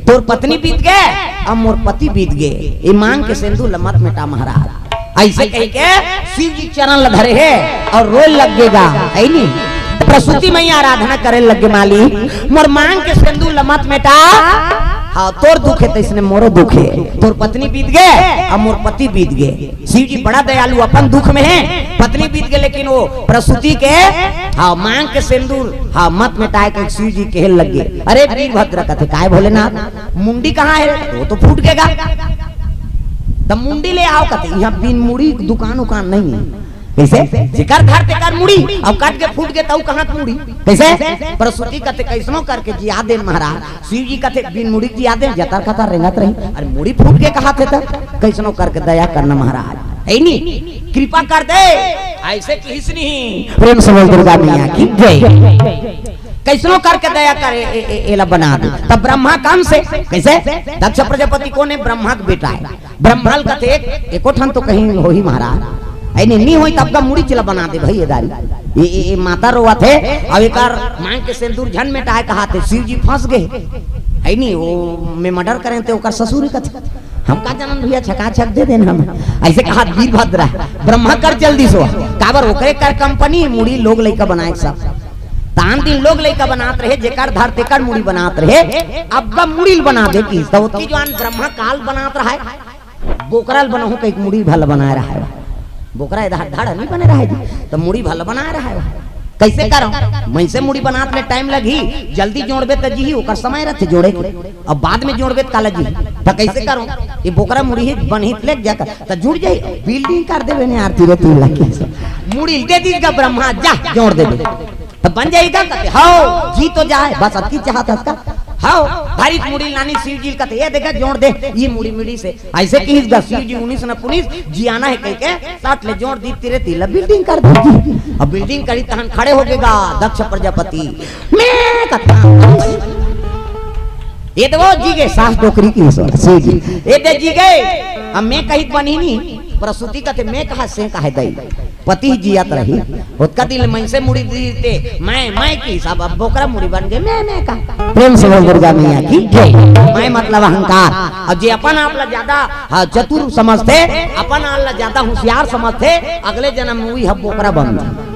तोर पत्नी बीत गे, अब मोर पति बीत गे। ये मांग के सेंदूर ला मत मेटा महाराज।" अइसे कहिके शिव जी चरण ला धरे हे अउ रोए लग गे गा, हे नी? प्रसूति मैया आराधना करे लग गे, "मालिक, मोर मांग के सेंदूर ला मत मेटा। हाँ, तोर दुख हे त अइसने मोरो दुख हे। तोर पत्नी बीत गे, अब मोर पति बीत गे।" शिव जी बड़ा दयालु, अपन दुख में हे, पत्नी बीत गे, लेकिन वो प्रसूति के, हाँ, मांग के सेंदूर, हाँ, मत मेटाए कहिके शिव जी कहे लग गे। "अरे वीरभद्र," कथे, "काय भोलेनाथ, मुंडी कहाँ हे?" "वो तो फूट गे गा।" "त मुंडी ले आव," कथे, "इहाँ बिन मुड़ी के दुकान उकान नहीं हे।" कइसे? जेकर धर तेकर मुड़ी, अउ कट के फूट गे त अउ कहाँ के मुड़ी? कइसे? प्रसूति कथे, "कइसनो करके जिया देन महाराज।" शिव जी कथे, "बिन मुड़ी के जिया देन, जतर कतर रेंगत रही। अरे मुड़ी फूट गे कहाथे त, कइसनो करके दया करना महाराज, हे नी? कृपा कर दे।" अइसे किहिस नहीं। प्रेम से बोल दुर्गा मैया की जय। कइसनो करके दया करे, ए, ए, एला बना दे। तब ब्रह्मा काम से, कइसे? दक्ष प्रजापति कोन हे? ब्रह्मा के बेटा हे। ब्रह्मा ल कथे, "एक, एको ठन तो कहीं होही महाराज, अइने नी होही तब का मुड़ी चला बना दे भाई, ये दारी, ये, ये, ये माता रोवत हे, अउ एकर मांग के सेंदूर झन मेटाए कहाथे, शिव जी फंस गे, हे नी, वो मैं मर्डर करें ते ओकर ससुर कथे, हम का जानन भैया, छका छक दे देन हम।" अइसे कहा वीरभद्र, ब्रह्मा कर चल दिस हो, काबर ओकरे कर कंपनी, मुड़ी लोग लइका बनाए सब। तान दिन लोग लइका बनात रहे, जेकर धर तेकर मुड़ी बनात रहे, अब का मुड़ी ल बना दे किहिस, त ओतकी जुवान ब्रह्मा काल बनात रहा हे। बोकरा ल बनाहूँ कहिके मुड़ी भला बनाए रहा हे। बोकरा ए धड़, धड़ नहीं बने रहा हे जी, त मुड़ी भला बनाए रहा हे। कइसे करँव? मइनसे मुड़ी बनात ले टाइम लगही, जल्दी जोड़बे त जीही, ओकर समय रथे जोड़े के। अब बाद में जोड़बे त काला जीही? त कइसे करँव? ये बोकरा मुड़ी ही बनही त लेग जा, त जुड़ जाही, बिल्डिंग कर देबे ने आरती रे तीन लाख के। मुड़ी दे दिस गा ब्रह्मा, जा जोड़ देबे। त बन जाही गा कथे, "हव, जी तो जाए, बस अतकी चाहत हस का?" हव, भारी मुड़ी लानिस शिव जी ल कथे, "ये देखा, जोड़ दे, ये मुड़ी मिड़िस हे।" अइसे किहिस गा शिव जी उनिस न पुनिस, जियाना हे कहिके, सट ले जोड़ दिस तीरे तीन ला बिल्डिंग कर दिस। अब बिल्डिंग करिस तहन खड़े हो गे गा दक्ष प्रजापति। मैं कथा, ये दे वो जी गे, सास डोकरी किहिस शिव जी। ये दे जी गे, अब मैं कहित बनही नी, प्रसूति कथे, "मैं कहा से कहे दई।" पति ही जियत रही, ओतका दिन ले मइनसे मुड़ी दीस ते, मैं, मैं किहिस, अब बोकरा मुड़ी बन गे, मैं, मैं का। प्रेम से बोल दुर्गा मैया की जय। मैं मतलब अहंकार। अउ जे अपन आप ला ज्यादा, हाँ, चतुर समझथे, अपन आप ला ज्यादा होशियार समझथे, अगले जनम में उही ह बोकरा बनथे।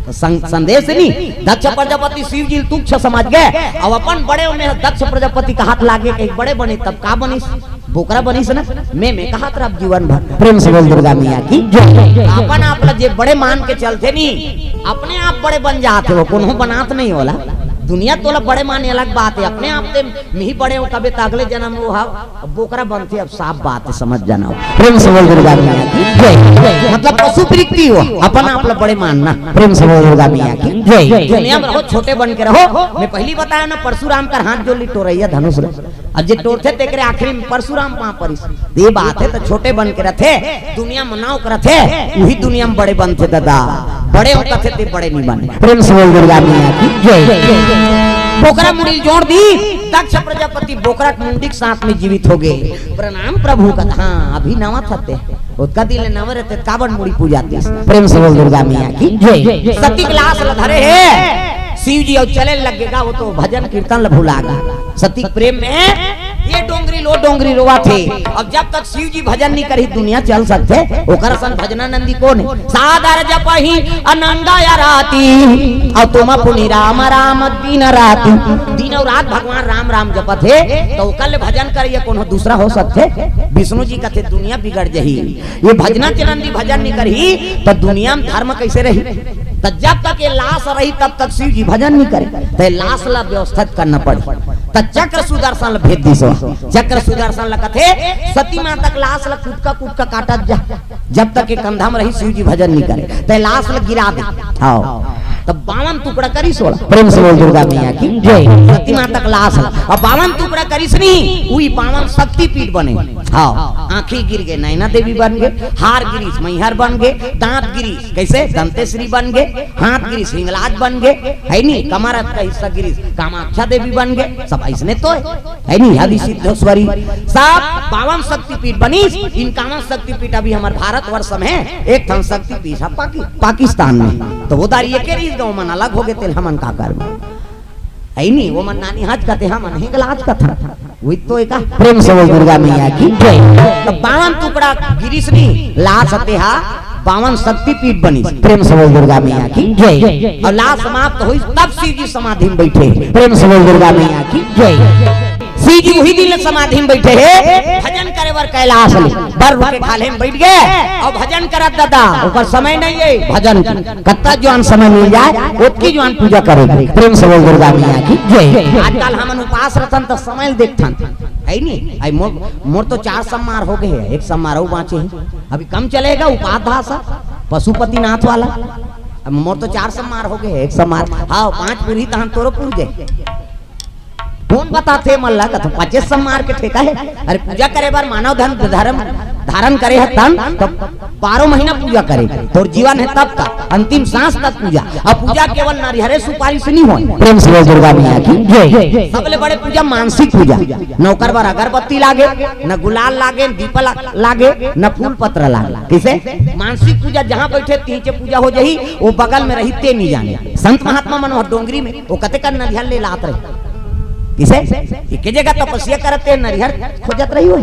त सं-, संदेश नी, दक्ष प्रजापति शिव जी ल तुच्छ समझ गे, अउ अपन बड़े में दक्ष प्रजापति कहात लागे कि बड़े बनिस, तब का बनिस? बोकरा बनिस ना, मैं, मैं कहात रहब जीवन भर। प्रेम से बोल दुर्गा मैया की जय। अपन आप ला जे बड़े मान के चलथे नी, अपने आप बड़े बन जाथे, वो कोनो बनात नहीं ओला। दुनिया तोला बड़े माने अलग बात हे, अपने आप ते मैं ही बड़े हँव कबे त अगले जनम वो ह बोकरा बनथे, अब साफ बात हे, समझ जाना। प्रेम से बोल दुर्गा मैया की जय। मतलब पशु वृत्ति हो, अपन आप ला बड़े मानना। प्रेम से बोल दुर्गा मैया की जय। दुनिया में रहो, छोटे बन के रहो। मैं पहिली बताएँव ना, परशुराम कर हाथ जोड़ ली टोरइया धनुष ल। अब जे टोरथे तेकरे आखिरी में परशुराम पाँव परिस। ये बात हे, त छोटे बन के रथे, दुनिया में नाव के रथे, उही दुनिया में बड़े बनथे दादा। बड़े हो कथे ते बड़े नहीं बने। प्रेम से बोल दुर्गा मैया की जय। बोकरा मुड़ी ल जोड़ दिस, दक्ष प्रजापति बोकरा के मुंडी के साथ में जीवित हो गे। प्रणाम प्रभु कथे, हाँ, अभी नवा थते। ओतका दिन ले नवा रहते, काबर मुड़ी पूजा दिस। प्रेम से बोल दुर्गा मैया की जय। सती के लाश ल धरे हे शिव जी अउ चले लग गे गा, वो तो भजन कीर्तन ल भुला गे। सती के प्रेम में ये डोंगरी तो डोंगरी रोवा थे। अब जब तक शिव जी भजन नहीं करही, दुनिया चल सकथे? ओकर असन भजनानंदी कोन हे? सादर जपही अनंगा या राती, अउ तुम पुनि राम राम दिन राती। दिन अउ रात भगवान राम राम जपत हे, तो ओकर ले भजन करइया कोनो दूसरा हो सकथे? विष्णु जी कथे, दुनिया बिगड़ जही, ये भजनानंदी भजन नहीं करही, तो दुनिया में धर्म कैसे रही? तो जब तक ये लाश रही, तब तक शिव जी भजन नहीं करे, तो ये लाश ला व्यवस्थित करना पड़ी। तो चक्र सुदर्शन ला भेज दिस। चक्र सुदर्शन ला कथे, सती माता के लाश ला कुटका कुटका काटत जा, जब तक ये कंधा में रही, शिव जी भजन नहीं करे, तो ये लाश ला गिरा दे। हाँ, तो बावन टुकड़ा करिस ओला। प्रेम से बोल दुर्गा मैया की जय। सती माता के लाश ला अब बावन टुकड़ा करिस नहीं, उही बावन शक्तिपीठ बने। हाँ, आँखी गिर गे, नैना देवी बन गे, हार गिरिस, मैहर बन गे, दांत गिरिस, कैसे? दंतेश्वरी बन गे, हाथ गिरिस, हिंगलाज बन गे, है नी? कमर का हिस्सा गिरिस, कामाख्या देवी बन गे, सब ऐसने तो है, है नी? आदि सिद्धेश्वरी, सब बावन शक्तिपीठ बनिस। इक्यावन शक्तिपीठ अभी हमर भारतवर्ष में, एक ठन शक्तिपीठ है पाकि-, पाकिस्तान में। तो वो दारी एके रहिस, गाँव मन अलग हो गे, तेला हमन का करबो? है नी, वो मन नानी हाथ कथे, हमन हिंगलाज कथन। वही तो एका प्रेम से बोल दुर्गा मैया की जय। तो बावन टुकड़ा गिरिस नहीं, लाश तेहा बावन शक्तिपीठ बनिस। प्रेम से बोल दुर्गा मैया की जय। अउ लाश समाप्त होइस, तब शिव जी समाधि में बैठे। प्रेम से बोल दुर्गा मैया की जय। शिव जी उही दिन ले समाधि में बैठे हे, भजन करे बर कैलाश ले। बर के ढाले में बैठ गे अउ भजन करत दादा, ओकर समय नहीं है भजन के। कत्ता जुआन समय मिल जाए, ओतकी जुआन पूजा करे। प्रेम से बोल दुर्गा मैया की जय। आजकल हमन उपास रथन त समय ल देखथन, है नी? आई मोर, मोर तो चार सम्मार हो गे हे, एक सम्मार अउ बाँचे हे। अभी कम चलेगा उपास धासा, पशुपतिनाथ वाला। अब मोर तो चार सम्मार हो गे हे, एक सम्मार, हाँ, पाँच पूरी तहन तोरो पूर जाए। कोन बताथे मन ला, कथों पच्चीस सम्मार के ठेका हे। अरे पूजा करे बर मानव धन धर्म धारण करे हे तन, तो बारह महीना पूजा करे, तोर जीवन हे तब तक, अंतिम सांस तक पूजा। अब पूजा केवल नरिहरे सुपारी से नहीं होय। प्रेम से बोल दुर्गा मैया की जय। सबले बड़े पूजा मानसिक पूजा, न ओकर बर अगरबत्ती लागे, न गुलाल लागे, न दीप ला-, लागे, न फूल पत्र लागे। किसे? मानसिक पूजा, जहाँ बैठे तीचे पूजा हो जाही, वो बगल में रही ते नहीं जाने। संत महात्मा मन वहाँ डोंगरी में वो कते कर नरिहर ले लात रहे। किसे? एके जगह तपस्या करत हे, नरिहर खोजत रही हो।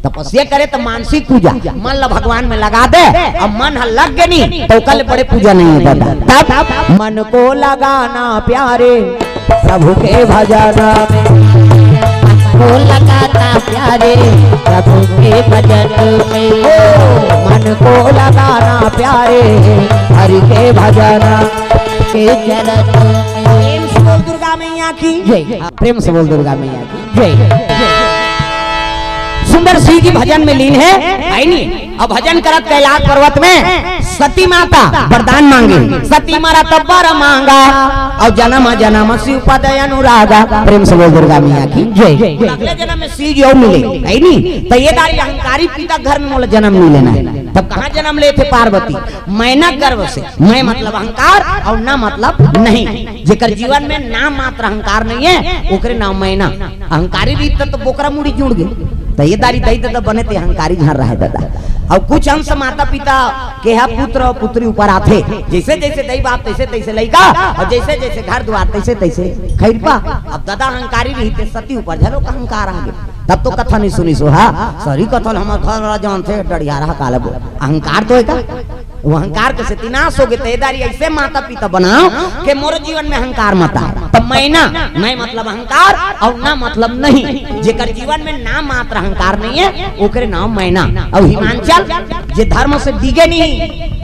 तपस्या करे त मानसिक पूजा, मन ला भगवान में लगा दे, अब मन ह लग गे नी, तो कल बड़े पूजा नहीं हे दादा। तब मन को लगाना प्यारे प्रभु के भजन में। को लगाना प्यारे प्रभु के भजन में। ओ, मन को लगाना प्यारे हरि के भजन के चरण में। प्रेम से बोल दुर्गा मैया की जय। प्रेम से बोल दुर्गा मैया की जय। सुंदर शिव जी भजन में लीन हे, है नी? अब भजन करत कैलाश पर्वत में सती माता वरदान मांगे, सती मारा तब बर मांगा, अउ जन्म जन्म शिव पद अनुरागा। प्रेम से बोल दुर्गा मैया की जय। अगले जन्म में शिव जी अउ मिले, है नी? तो ये दारी अहंकारी पिता घर में मोला जन्म नहीं लेना हे। तब कहाँ जन्म लेथे पार्वती? मैना गर्भ से। मैं मतलब अहंकार अउ ना मतलब नहीं। जेकर जीवन में नाम मात्र अहंकार नहीं हे, ओकरे नाम मैना। अहंकारी रहिथे त बोकरा मुड़ी जुड़ गे। त ये दारी दई ददा बने ते अहंकारी घर रहे दादा। अउ कुछ अंश माता पिता के हा पुत्र अउ पुत्री ऊपर आथे। जैसे जैसे दई बाप तैसे तैसे लइका, अउ जैसे जैसे घर दुआर तैसे तैसे खैरपा। अब ददा अहंकारी रहिथे, सती ऊपर झलो का अहंकार आ गे। तब तो कथा नहीं सुनिस हो, हाँ? सरी कथा ल हमर घर वाला जानथे, डड़ियारा काला बोल। अहंकार तो हे का? वो अहंकार के सेती नाश हो गे। त ये दारी ऐसे माता पिता बनाओ कि मोर जीवन में अहंकार मत आए। त मैना, मैं मतलब अहंकार अउ ना मतलब नहीं। जेकर जीवन में नाम मात्र अहंकार नहीं हे, ओकरे नाम मैना। अउ हिमांचल, जे धर्म से डिगे नहीं,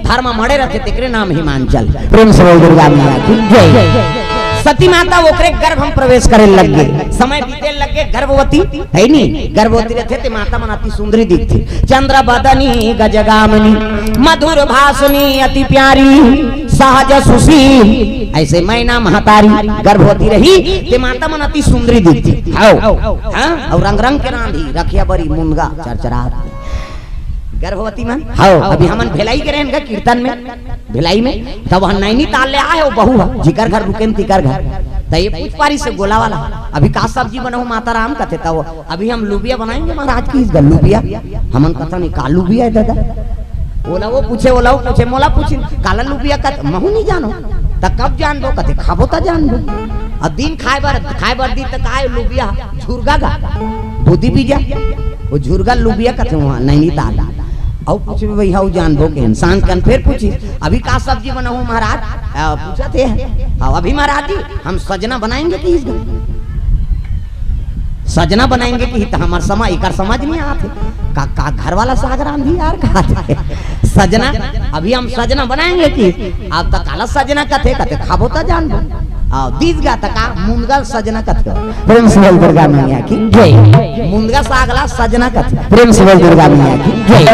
धर्म मड़े रथे, तेकरे नाम हिमांचल। प्रेम से बोल दुर्गा मैया की जय। सती माता ओकरे गर्भ में प्रवेश करे लग गे, समय बीते लग गे, गर्भवती है नी, गर्भवती रथे ते माता मन अति सुंदरी दिखथे। चंद्र बदनी गजगामिनी मधुर भाषिणी अति प्यारी सहज सुशील। ऐसे मैना महतारी गर्भवती रही ते माता मन अति सुंदरी दिखथे। हाँ, अउ रंग रंग के रांधी रखिया बरी मुनगा चरचरात। गर्भवती मन, हाँ, अभी हमन भिलाई गे रहेन गा कीर्तन में, भिलाई में, तब वहाँ नैनीताल ले आए हे वो बहू ह, जिकर घर रुकेन तिकर घर। त ये पूछ पारिस हे गोला वाला, अभी का सब्जी बनाऊं माता राम? कथे त वो, अभी हम लुबिया बनाएंगे महाराज की इस घर लुबिया। हमन कथन का लुबिया हे दादा? ओला वो पूछे, ओला वो पूछे, मोला पूछिन, काला लुबिया? कथे महूं नहीं जानों। त कब जानबो? कथे खाबो त जानबो। अब दिन खाए बर, खाए बर दिन त काय लुबिया झुरगा गा। पूती बीजा, वो झुरगा लुबिया कथे वहाँ नैनीताल। अउ पूछे भैया, अउ जानबो के इंसान कन फिर पूछी, "अभी का सब्जी बनाहूँ महाराज?" आ, पूछत हे। "हाँ, अभी महाराज जी हम सजना बनाएंगे कि इस घर सजना बनाएंगे कि त हमर समझ, एकर समझ नहीं आत हे। का, का घर वाला साग रांधी यार, का आत हे? सजना, अभी हम सजना बनाएंगे कि?" "अब त काला सजना कथे?" "कथे खाबो त जानबो।" "आ, दीस गा त का मुनगा सजना कथे?" प्रेम से बोल दुर्गा मैया की जय। मुनगा साग ला सजना कथे। प्रेम से बोल दुर्गा मैया की जय।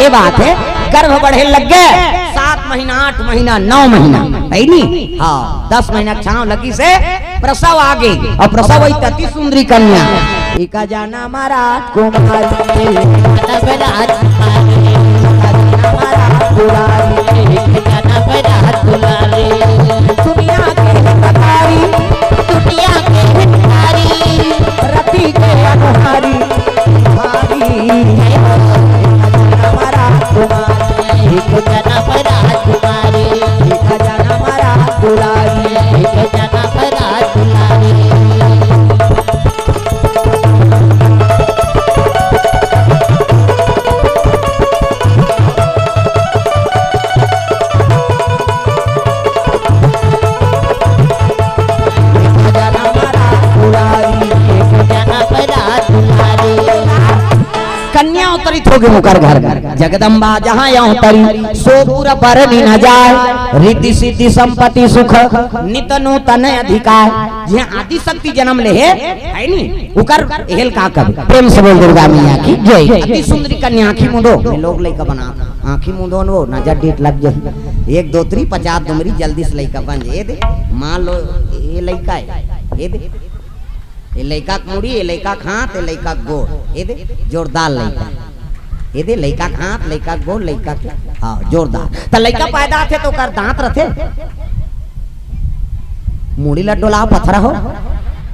ये बात है, गर्भ बढ़े लग गए, सात महीना, आठ महीना, नौ महीना, है नी? हाँ, दस महीना छांव लगी से प्रसव आगे, अउ प्रसव होइस त अति सुंदरी कन्या। इका जाना महाराज कुमारी, इका जाना महाराज कुमारी, दुनिया के हितकारी, दुनिया के हितकारी, रति के अनुहारी, भारी, इका जाना महाराज कुमारी, इका जाना महाराज कुमारी, इका जाना महाराज कुमारी, इका जाना महाराज कुमारी। कन्या अवतरित होगे ओकर घर में, जगदम्बा जहाँ अवतरी, सो पुर बरनि न जाय, रिद्धि सिद्धि संपत्ति सुख, नित नूतन अधिकार। जिहाँ आदि शक्ति जन्म ले हे, है नी, ओकर हेल का कब? प्रेम से बोल दुर्गा मैया की जय। अति सुंदरी कन्या आँखी मुंदो, मैं लोग लइका बना, आँखी मुंदो न वो, नजर डीठ लग जाही। एक दो तरी पचास दुमरी जल्दी से लइका बन जाही। ये दे, मान लो ये लइका हे, ये दे, ये लइका के मुड़ी, ये लइका के हाथ, ये लइका के गोड़, ये दे, जोरदार लइका। ये दे, लइका के हाथ, लइका के गोड़, लइका के, हाँ, जोरदार। त लइका पैदा होथे त ओकर दांत रथे? मुड़ी ला डोला पथरा हो,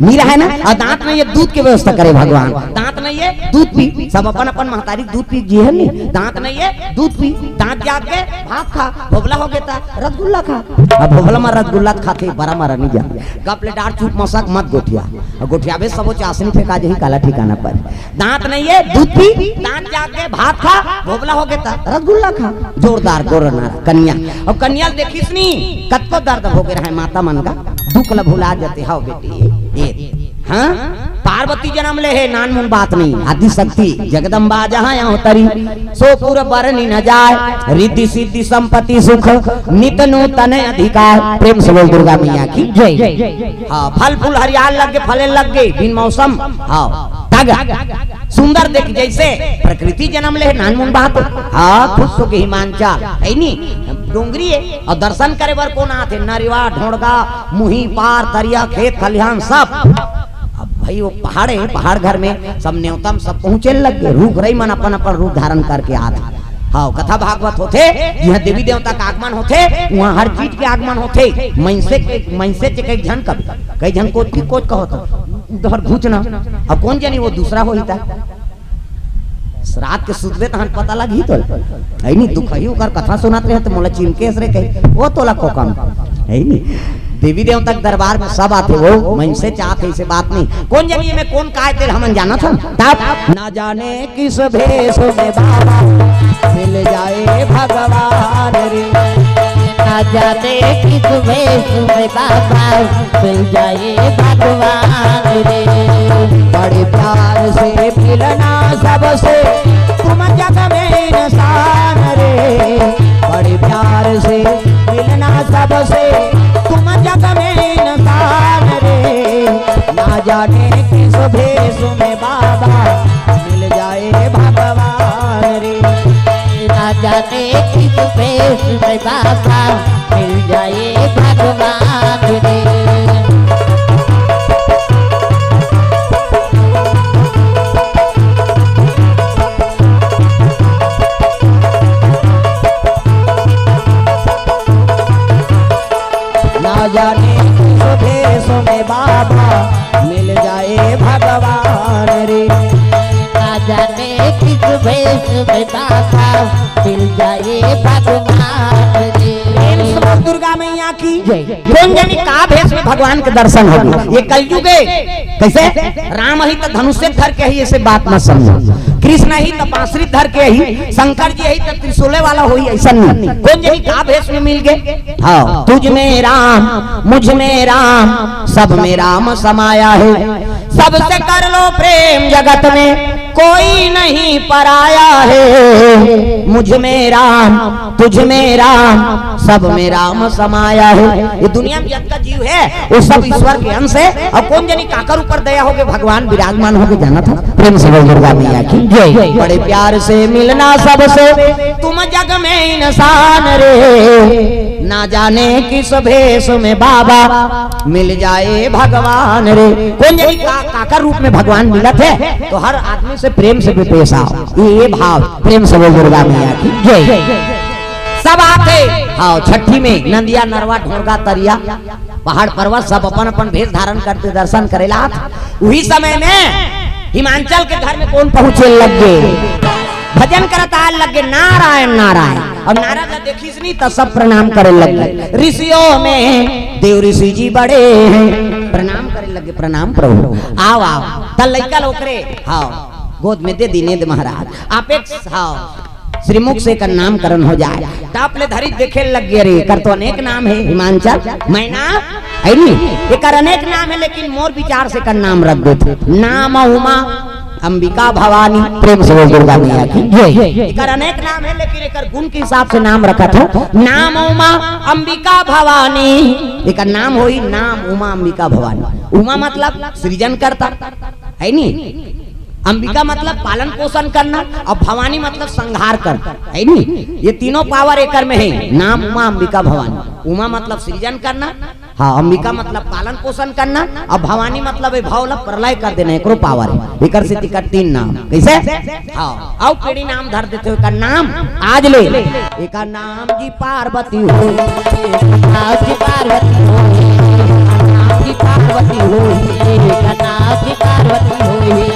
नी रहे ना। अउ दांत नहीं हे, दूध के व्यवस्था करे भगवान। दांत नहीं हे, दूध पी, सब अपन अपन महतारी के दूध पी जिए हे नी। दांत नहीं हे, दूध पी, दांत जाग के भात खा, भोभला होगे त रसगुल्ला खा। अब भोभला मा रसगुल्ला खाथे, बरा मा नहीं जा। गप ले डार, चुप मसक मत गोठिया। अउ गोठियाबे सबो चासनी फेंका जाही, काला ठिकाना पर। दांत नहीं हे, दूध पी, दांत जाग के भात खा, भोभला होगे त रसगुल्ला खा। जोरदार गोरना कन्या। अउ कन्या ल देखिस नी, कतको दर्द होगे रहे माता मन का, दुख ल भुला जाथे। हव बेटी, ये, हाँ? पार्वती जन्म ले हे, नानमुन बात नहीं। आदि शक्ति जगदम्बा जहाँ अवतरी, सो पुर बरनि न जाय, रिद्धि सिद्धि संपत्ति सुख, नित नूतन अधिकार। प्रेम से बोल दुर्गा मैया की जय। हाँ, फल फूल हरियाल लग गे, फले लग गे, बिन मौसम, हाँ, तग। सुंदर देख जैसे प्रकृति जन्म ले, नानमुन बात। हाँ, खुश हो गे हिमांचल, है नी? डोंगरी हे, अउ दर्शन करे बर कोन आथे? नरिवा, ढोड़गा, मुही, पार, तरिया, खेत, खलिहान, सब। अब भाई वो पहाड़ हे, पहाड़ घर में सब नेवता म सब पहुँचे लग गे, रूख रई मन अपन अपन रूप धारण करके आथे। हाँ, कथा भागवत होथे, जिहाँ देवी देवता का आगमन होथे, उहाँ हर चीज के आगमन होथे। मइनसे के, मइनसे के कई झन कभी, कई झन कोच की कोच कहत, उधर घुचना। अब कोन जनी वो दूसरा होही ता। रात के सुतबे तहन पता लगही तोला। है नी, दुखही ओकर कथा सुनत रहे त मोला चिमकेस रे कही, ओ तोला कोकम। है नी, देवी देवता के दरबार में सब आथे, वो मइनसे चाहत हे, ऐसे बात नहीं। कोन जनी में कोन काय तेल हमन जानत हन। तब ना जाने किस भेष में बाबा मिल जाए भगवान रे। ना जाने किस भेष में बाबा मिल जाए भगवान रे। बड़े प्यार से मिलना सबसे तुम जग में इंसान रे। बड़े प्यार से मिलना सबसे तुम जग में इंसान रे। ना जाने किस भेष में बाबा मिल जाए भगवान रे। ना जाने किस भेष में बाबा मिल जाए भगवान रे। ना जाने किस भेष में बाबा मिल जाए भगवान रे। ना जाने किस भेष में बाबा मिल जाए भगवान रे। प्रेम से बोल दुर्गा मैया की। जय। कोन जनी का भेष में भगवान के दर्शन होगे। ये कलयुग हे। कइसे? राम ही त धनुष धर के ही, अइसे बात मत समझो। कृष्ण ही त बांसुरी धर के ही, शंकर जी ही त त्रिशूले वाला होही, अइसन नहीं। कोन जनी का भेष में मिल गे। हाँ, तुझ में राम, मुझ में राम, सब में राम समाया है। सबसे कर लो प्रेम जगत में, कोई नहीं पराया है। मुझ में राम, तुझ में राम, सब में राम समाया है। ये दुनिया में जतका जीव हे, वो सब ईश्वर के अंश हे। अउ कोन जनी काकर ऊपर दया होगे, भगवान विराजमान होगे, जानत हव? प्रेम से बोल दुर्गा मैया की जय। बड़े प्यार से मिलना सबसे, तुम जग में इंसान रे। ना जाने किस भेष में बाबा मिल जाए भगवान रे। कोन जनी का, काकर रूप में भगवान मिलत हे, तो हर आदमी से प्रेम से पेश आओ। ये, ये भाव, प्रेम से बोल दुर्गा मैया की जय। सब आथे। हाँ, छठी में नंदिया, नरवा, ढोरगा, तरिया, पहाड़ पर्वत सब अपन अपन भेष धारण करके दर्शन करेला आथे। उही समय में हिमांचल के घर में कोन पहुंचे लग गे, भजन करत आय लग गे, नारायण नारायण। अउ नारद ला देखिस नहीं त सब प्रणाम करे लग गे। ऋषियों में देव ऋषि जी बड़े हैं, प्रणाम करे लग गे, प्रणाम प्रभु। आओ आओ। त लइका ल ओकरे, हाँ, गोद में दे दीन हे महाराज। आप एक, हाँ, श्रीमुख से एकर नामकरण हो जाय। टप ले धरी देखे लग गे, रे एकर तो अनेक नाम हे, हिमांचल, मैना, हे नी? एकर अनेक नाम हे, लेकिन मोर विचार से एकर नाम रख देथे। नाम उमा, अंबिका भवानी। प्रेम से बोल दुर्गा मैया की जय। एकर अनेक नाम हे, लेकिन एकर गुण के हिसाब से नाम रखत हँव। नाम उमा अंबिका भवानी। एकर नाम होही नाम उमा अंबिका भवानी। उमा मतलब सृजनकर्ता, हे नी? अंबिका मतलब पालन पोषण करना, अउ भवानी मतलब संहार करना, हे नी? ये तीनों power एकर में हे। नाम उमा अंबिका भवानी। उमा मतलब सृजन करना, हाँ, अंबिका मतलब पालन पोषण करना, अउ भवानी मतलब ए भव ला प्रलय कर देना, एकरो power हे। एकर सेती एकर तीन नाम। कइसे? हाँ, अउ पीढ़ी नाम धर देथे, एकर नाम आज ले। एकर नाम जी पार्वती होही, नाम जी पार्वती होही, नाम जी पार्वती होही, नाम जी पार्वती होही।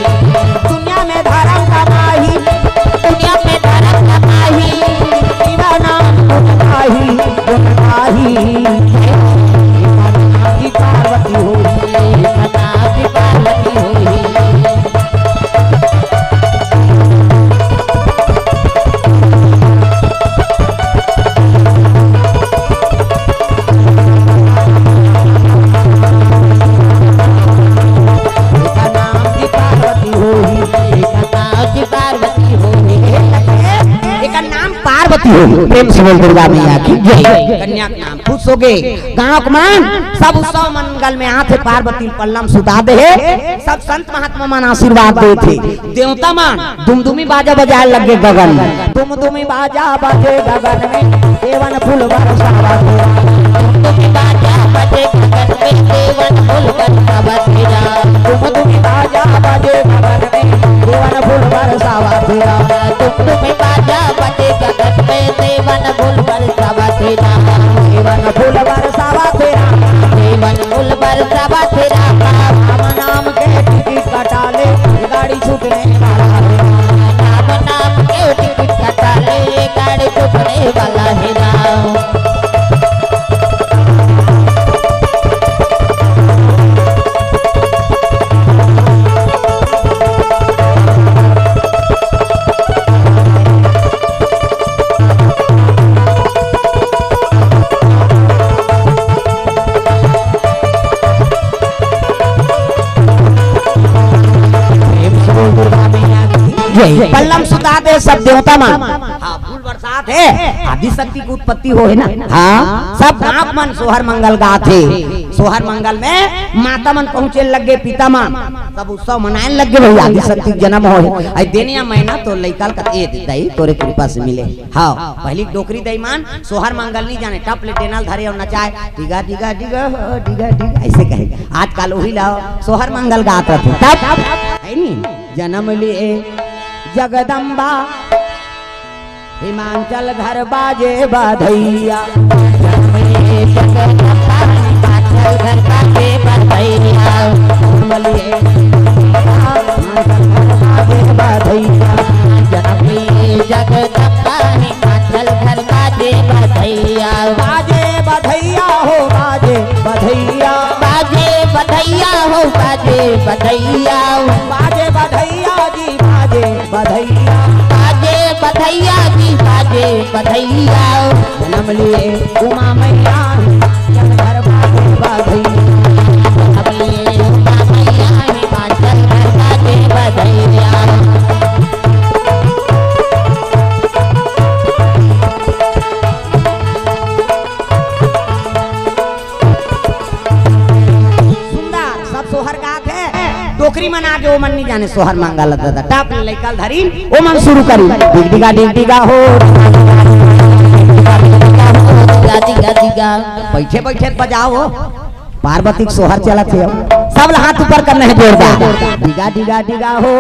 दुनिया में धरम कमाही, दुनिया में धरम कमाही, शिव नाम गुण गाही, गुण गाही। नाम जी पार्वती होही, नाम जी पार्वती होही। एकर नाम पार्वती होही। प्रेम से बोल दुर्गा मैया की जय। कन्या के नाम खुश होगे। गाँव के मन सब उत्सव मंगल में आथे, पार्वती ल पल्ला म सुता दे हे। सब संत महात्मा मन आशीर्वाद देथे। देवता मन दुमदुमी बाजा बजाए लग गे गगन में। दुमदुमी बाजा बजे गगन में, देवन फूल बरसावत हे। दुमदुमी बाजा बजे गगन में, देवन फूल बरसावत हे। दुमदुमी बाजा बजे गगन में, देवन फूल बरसावत हे। दुमदुमी बाजा बजे गगन में, देवन फूल बरसावत हे। देवन फूल बरसावत हे। देवन फूल बरसावत हे। राम नाम के टिकट कटा ले, गाड़ी छूटने वाला हे। राम नाम के टिकट कटा ले, गाड़ी छूटने वाला हे राम। प्रेम से बोल दुर्गा मैया की जय। पल्ला म सुता दे सब देवता मन। हाँ, फूल बरसात हे, आदि शक्ति के उत्पत्ति होहे ना। हाँ, सब गाँव मन सोहर मंगल गाथे। सोहर मंगल में माता मन पहुँचे लग गे, पिता मन। सब उत्सव मनाए लग गे, भई आदि शक्ति के जन्म होहे। अउ देनिया मैना तो लइका ल कथे, ए दे दाई, तोरे कृपा से मिले। हाँ, पहिली डोकरी दाई मन सोहर मंगल नइ जाने, टप ले डेना ल धरे अउ नचाए, डिगा, डिगा, डिगा, हो, डिगा, डिगा, अइसे कहे। आजकल उही ला सोहर मंगल गात रथे। तब, हे नी, जनम लिए जगदम्बा, हिमांचल घर बाजे बधइया। जनम लिए जगदम्बा, हिमांचल घर बाजे बधइया। जनम लिए हिमांचल घर बाजे बधइया। जनम लिए जगदम्बा, हिमाचल घर बाजे बधइया। बाजे बधइया बधैया, बाजे बधैया जी, बाजे बधैया, बाजे बधैया जी, बाजे बधैया। जन्म लिए उमा मैया, जन्म घर बाजे बधैया। जन्म लिए उमा मैया, जन्म घर बाजे बधैया। सुंदर, सब सोहर गात हे। डोकरी मन आगे, ओ मन नहीं जाने सोहर मांगा ला दादा। टाप ले लइका ल धरी, ओ मन शुरू करी। डिग डिगा, डिग डिगा हो। डिगा, डिगा, डिगा। बैठे बैठे बजाओ। पार्वती के सोहर चलत हे। सब ला हाथ ऊपर करना हे जोरदार। डिगा डिगा डिगा हो।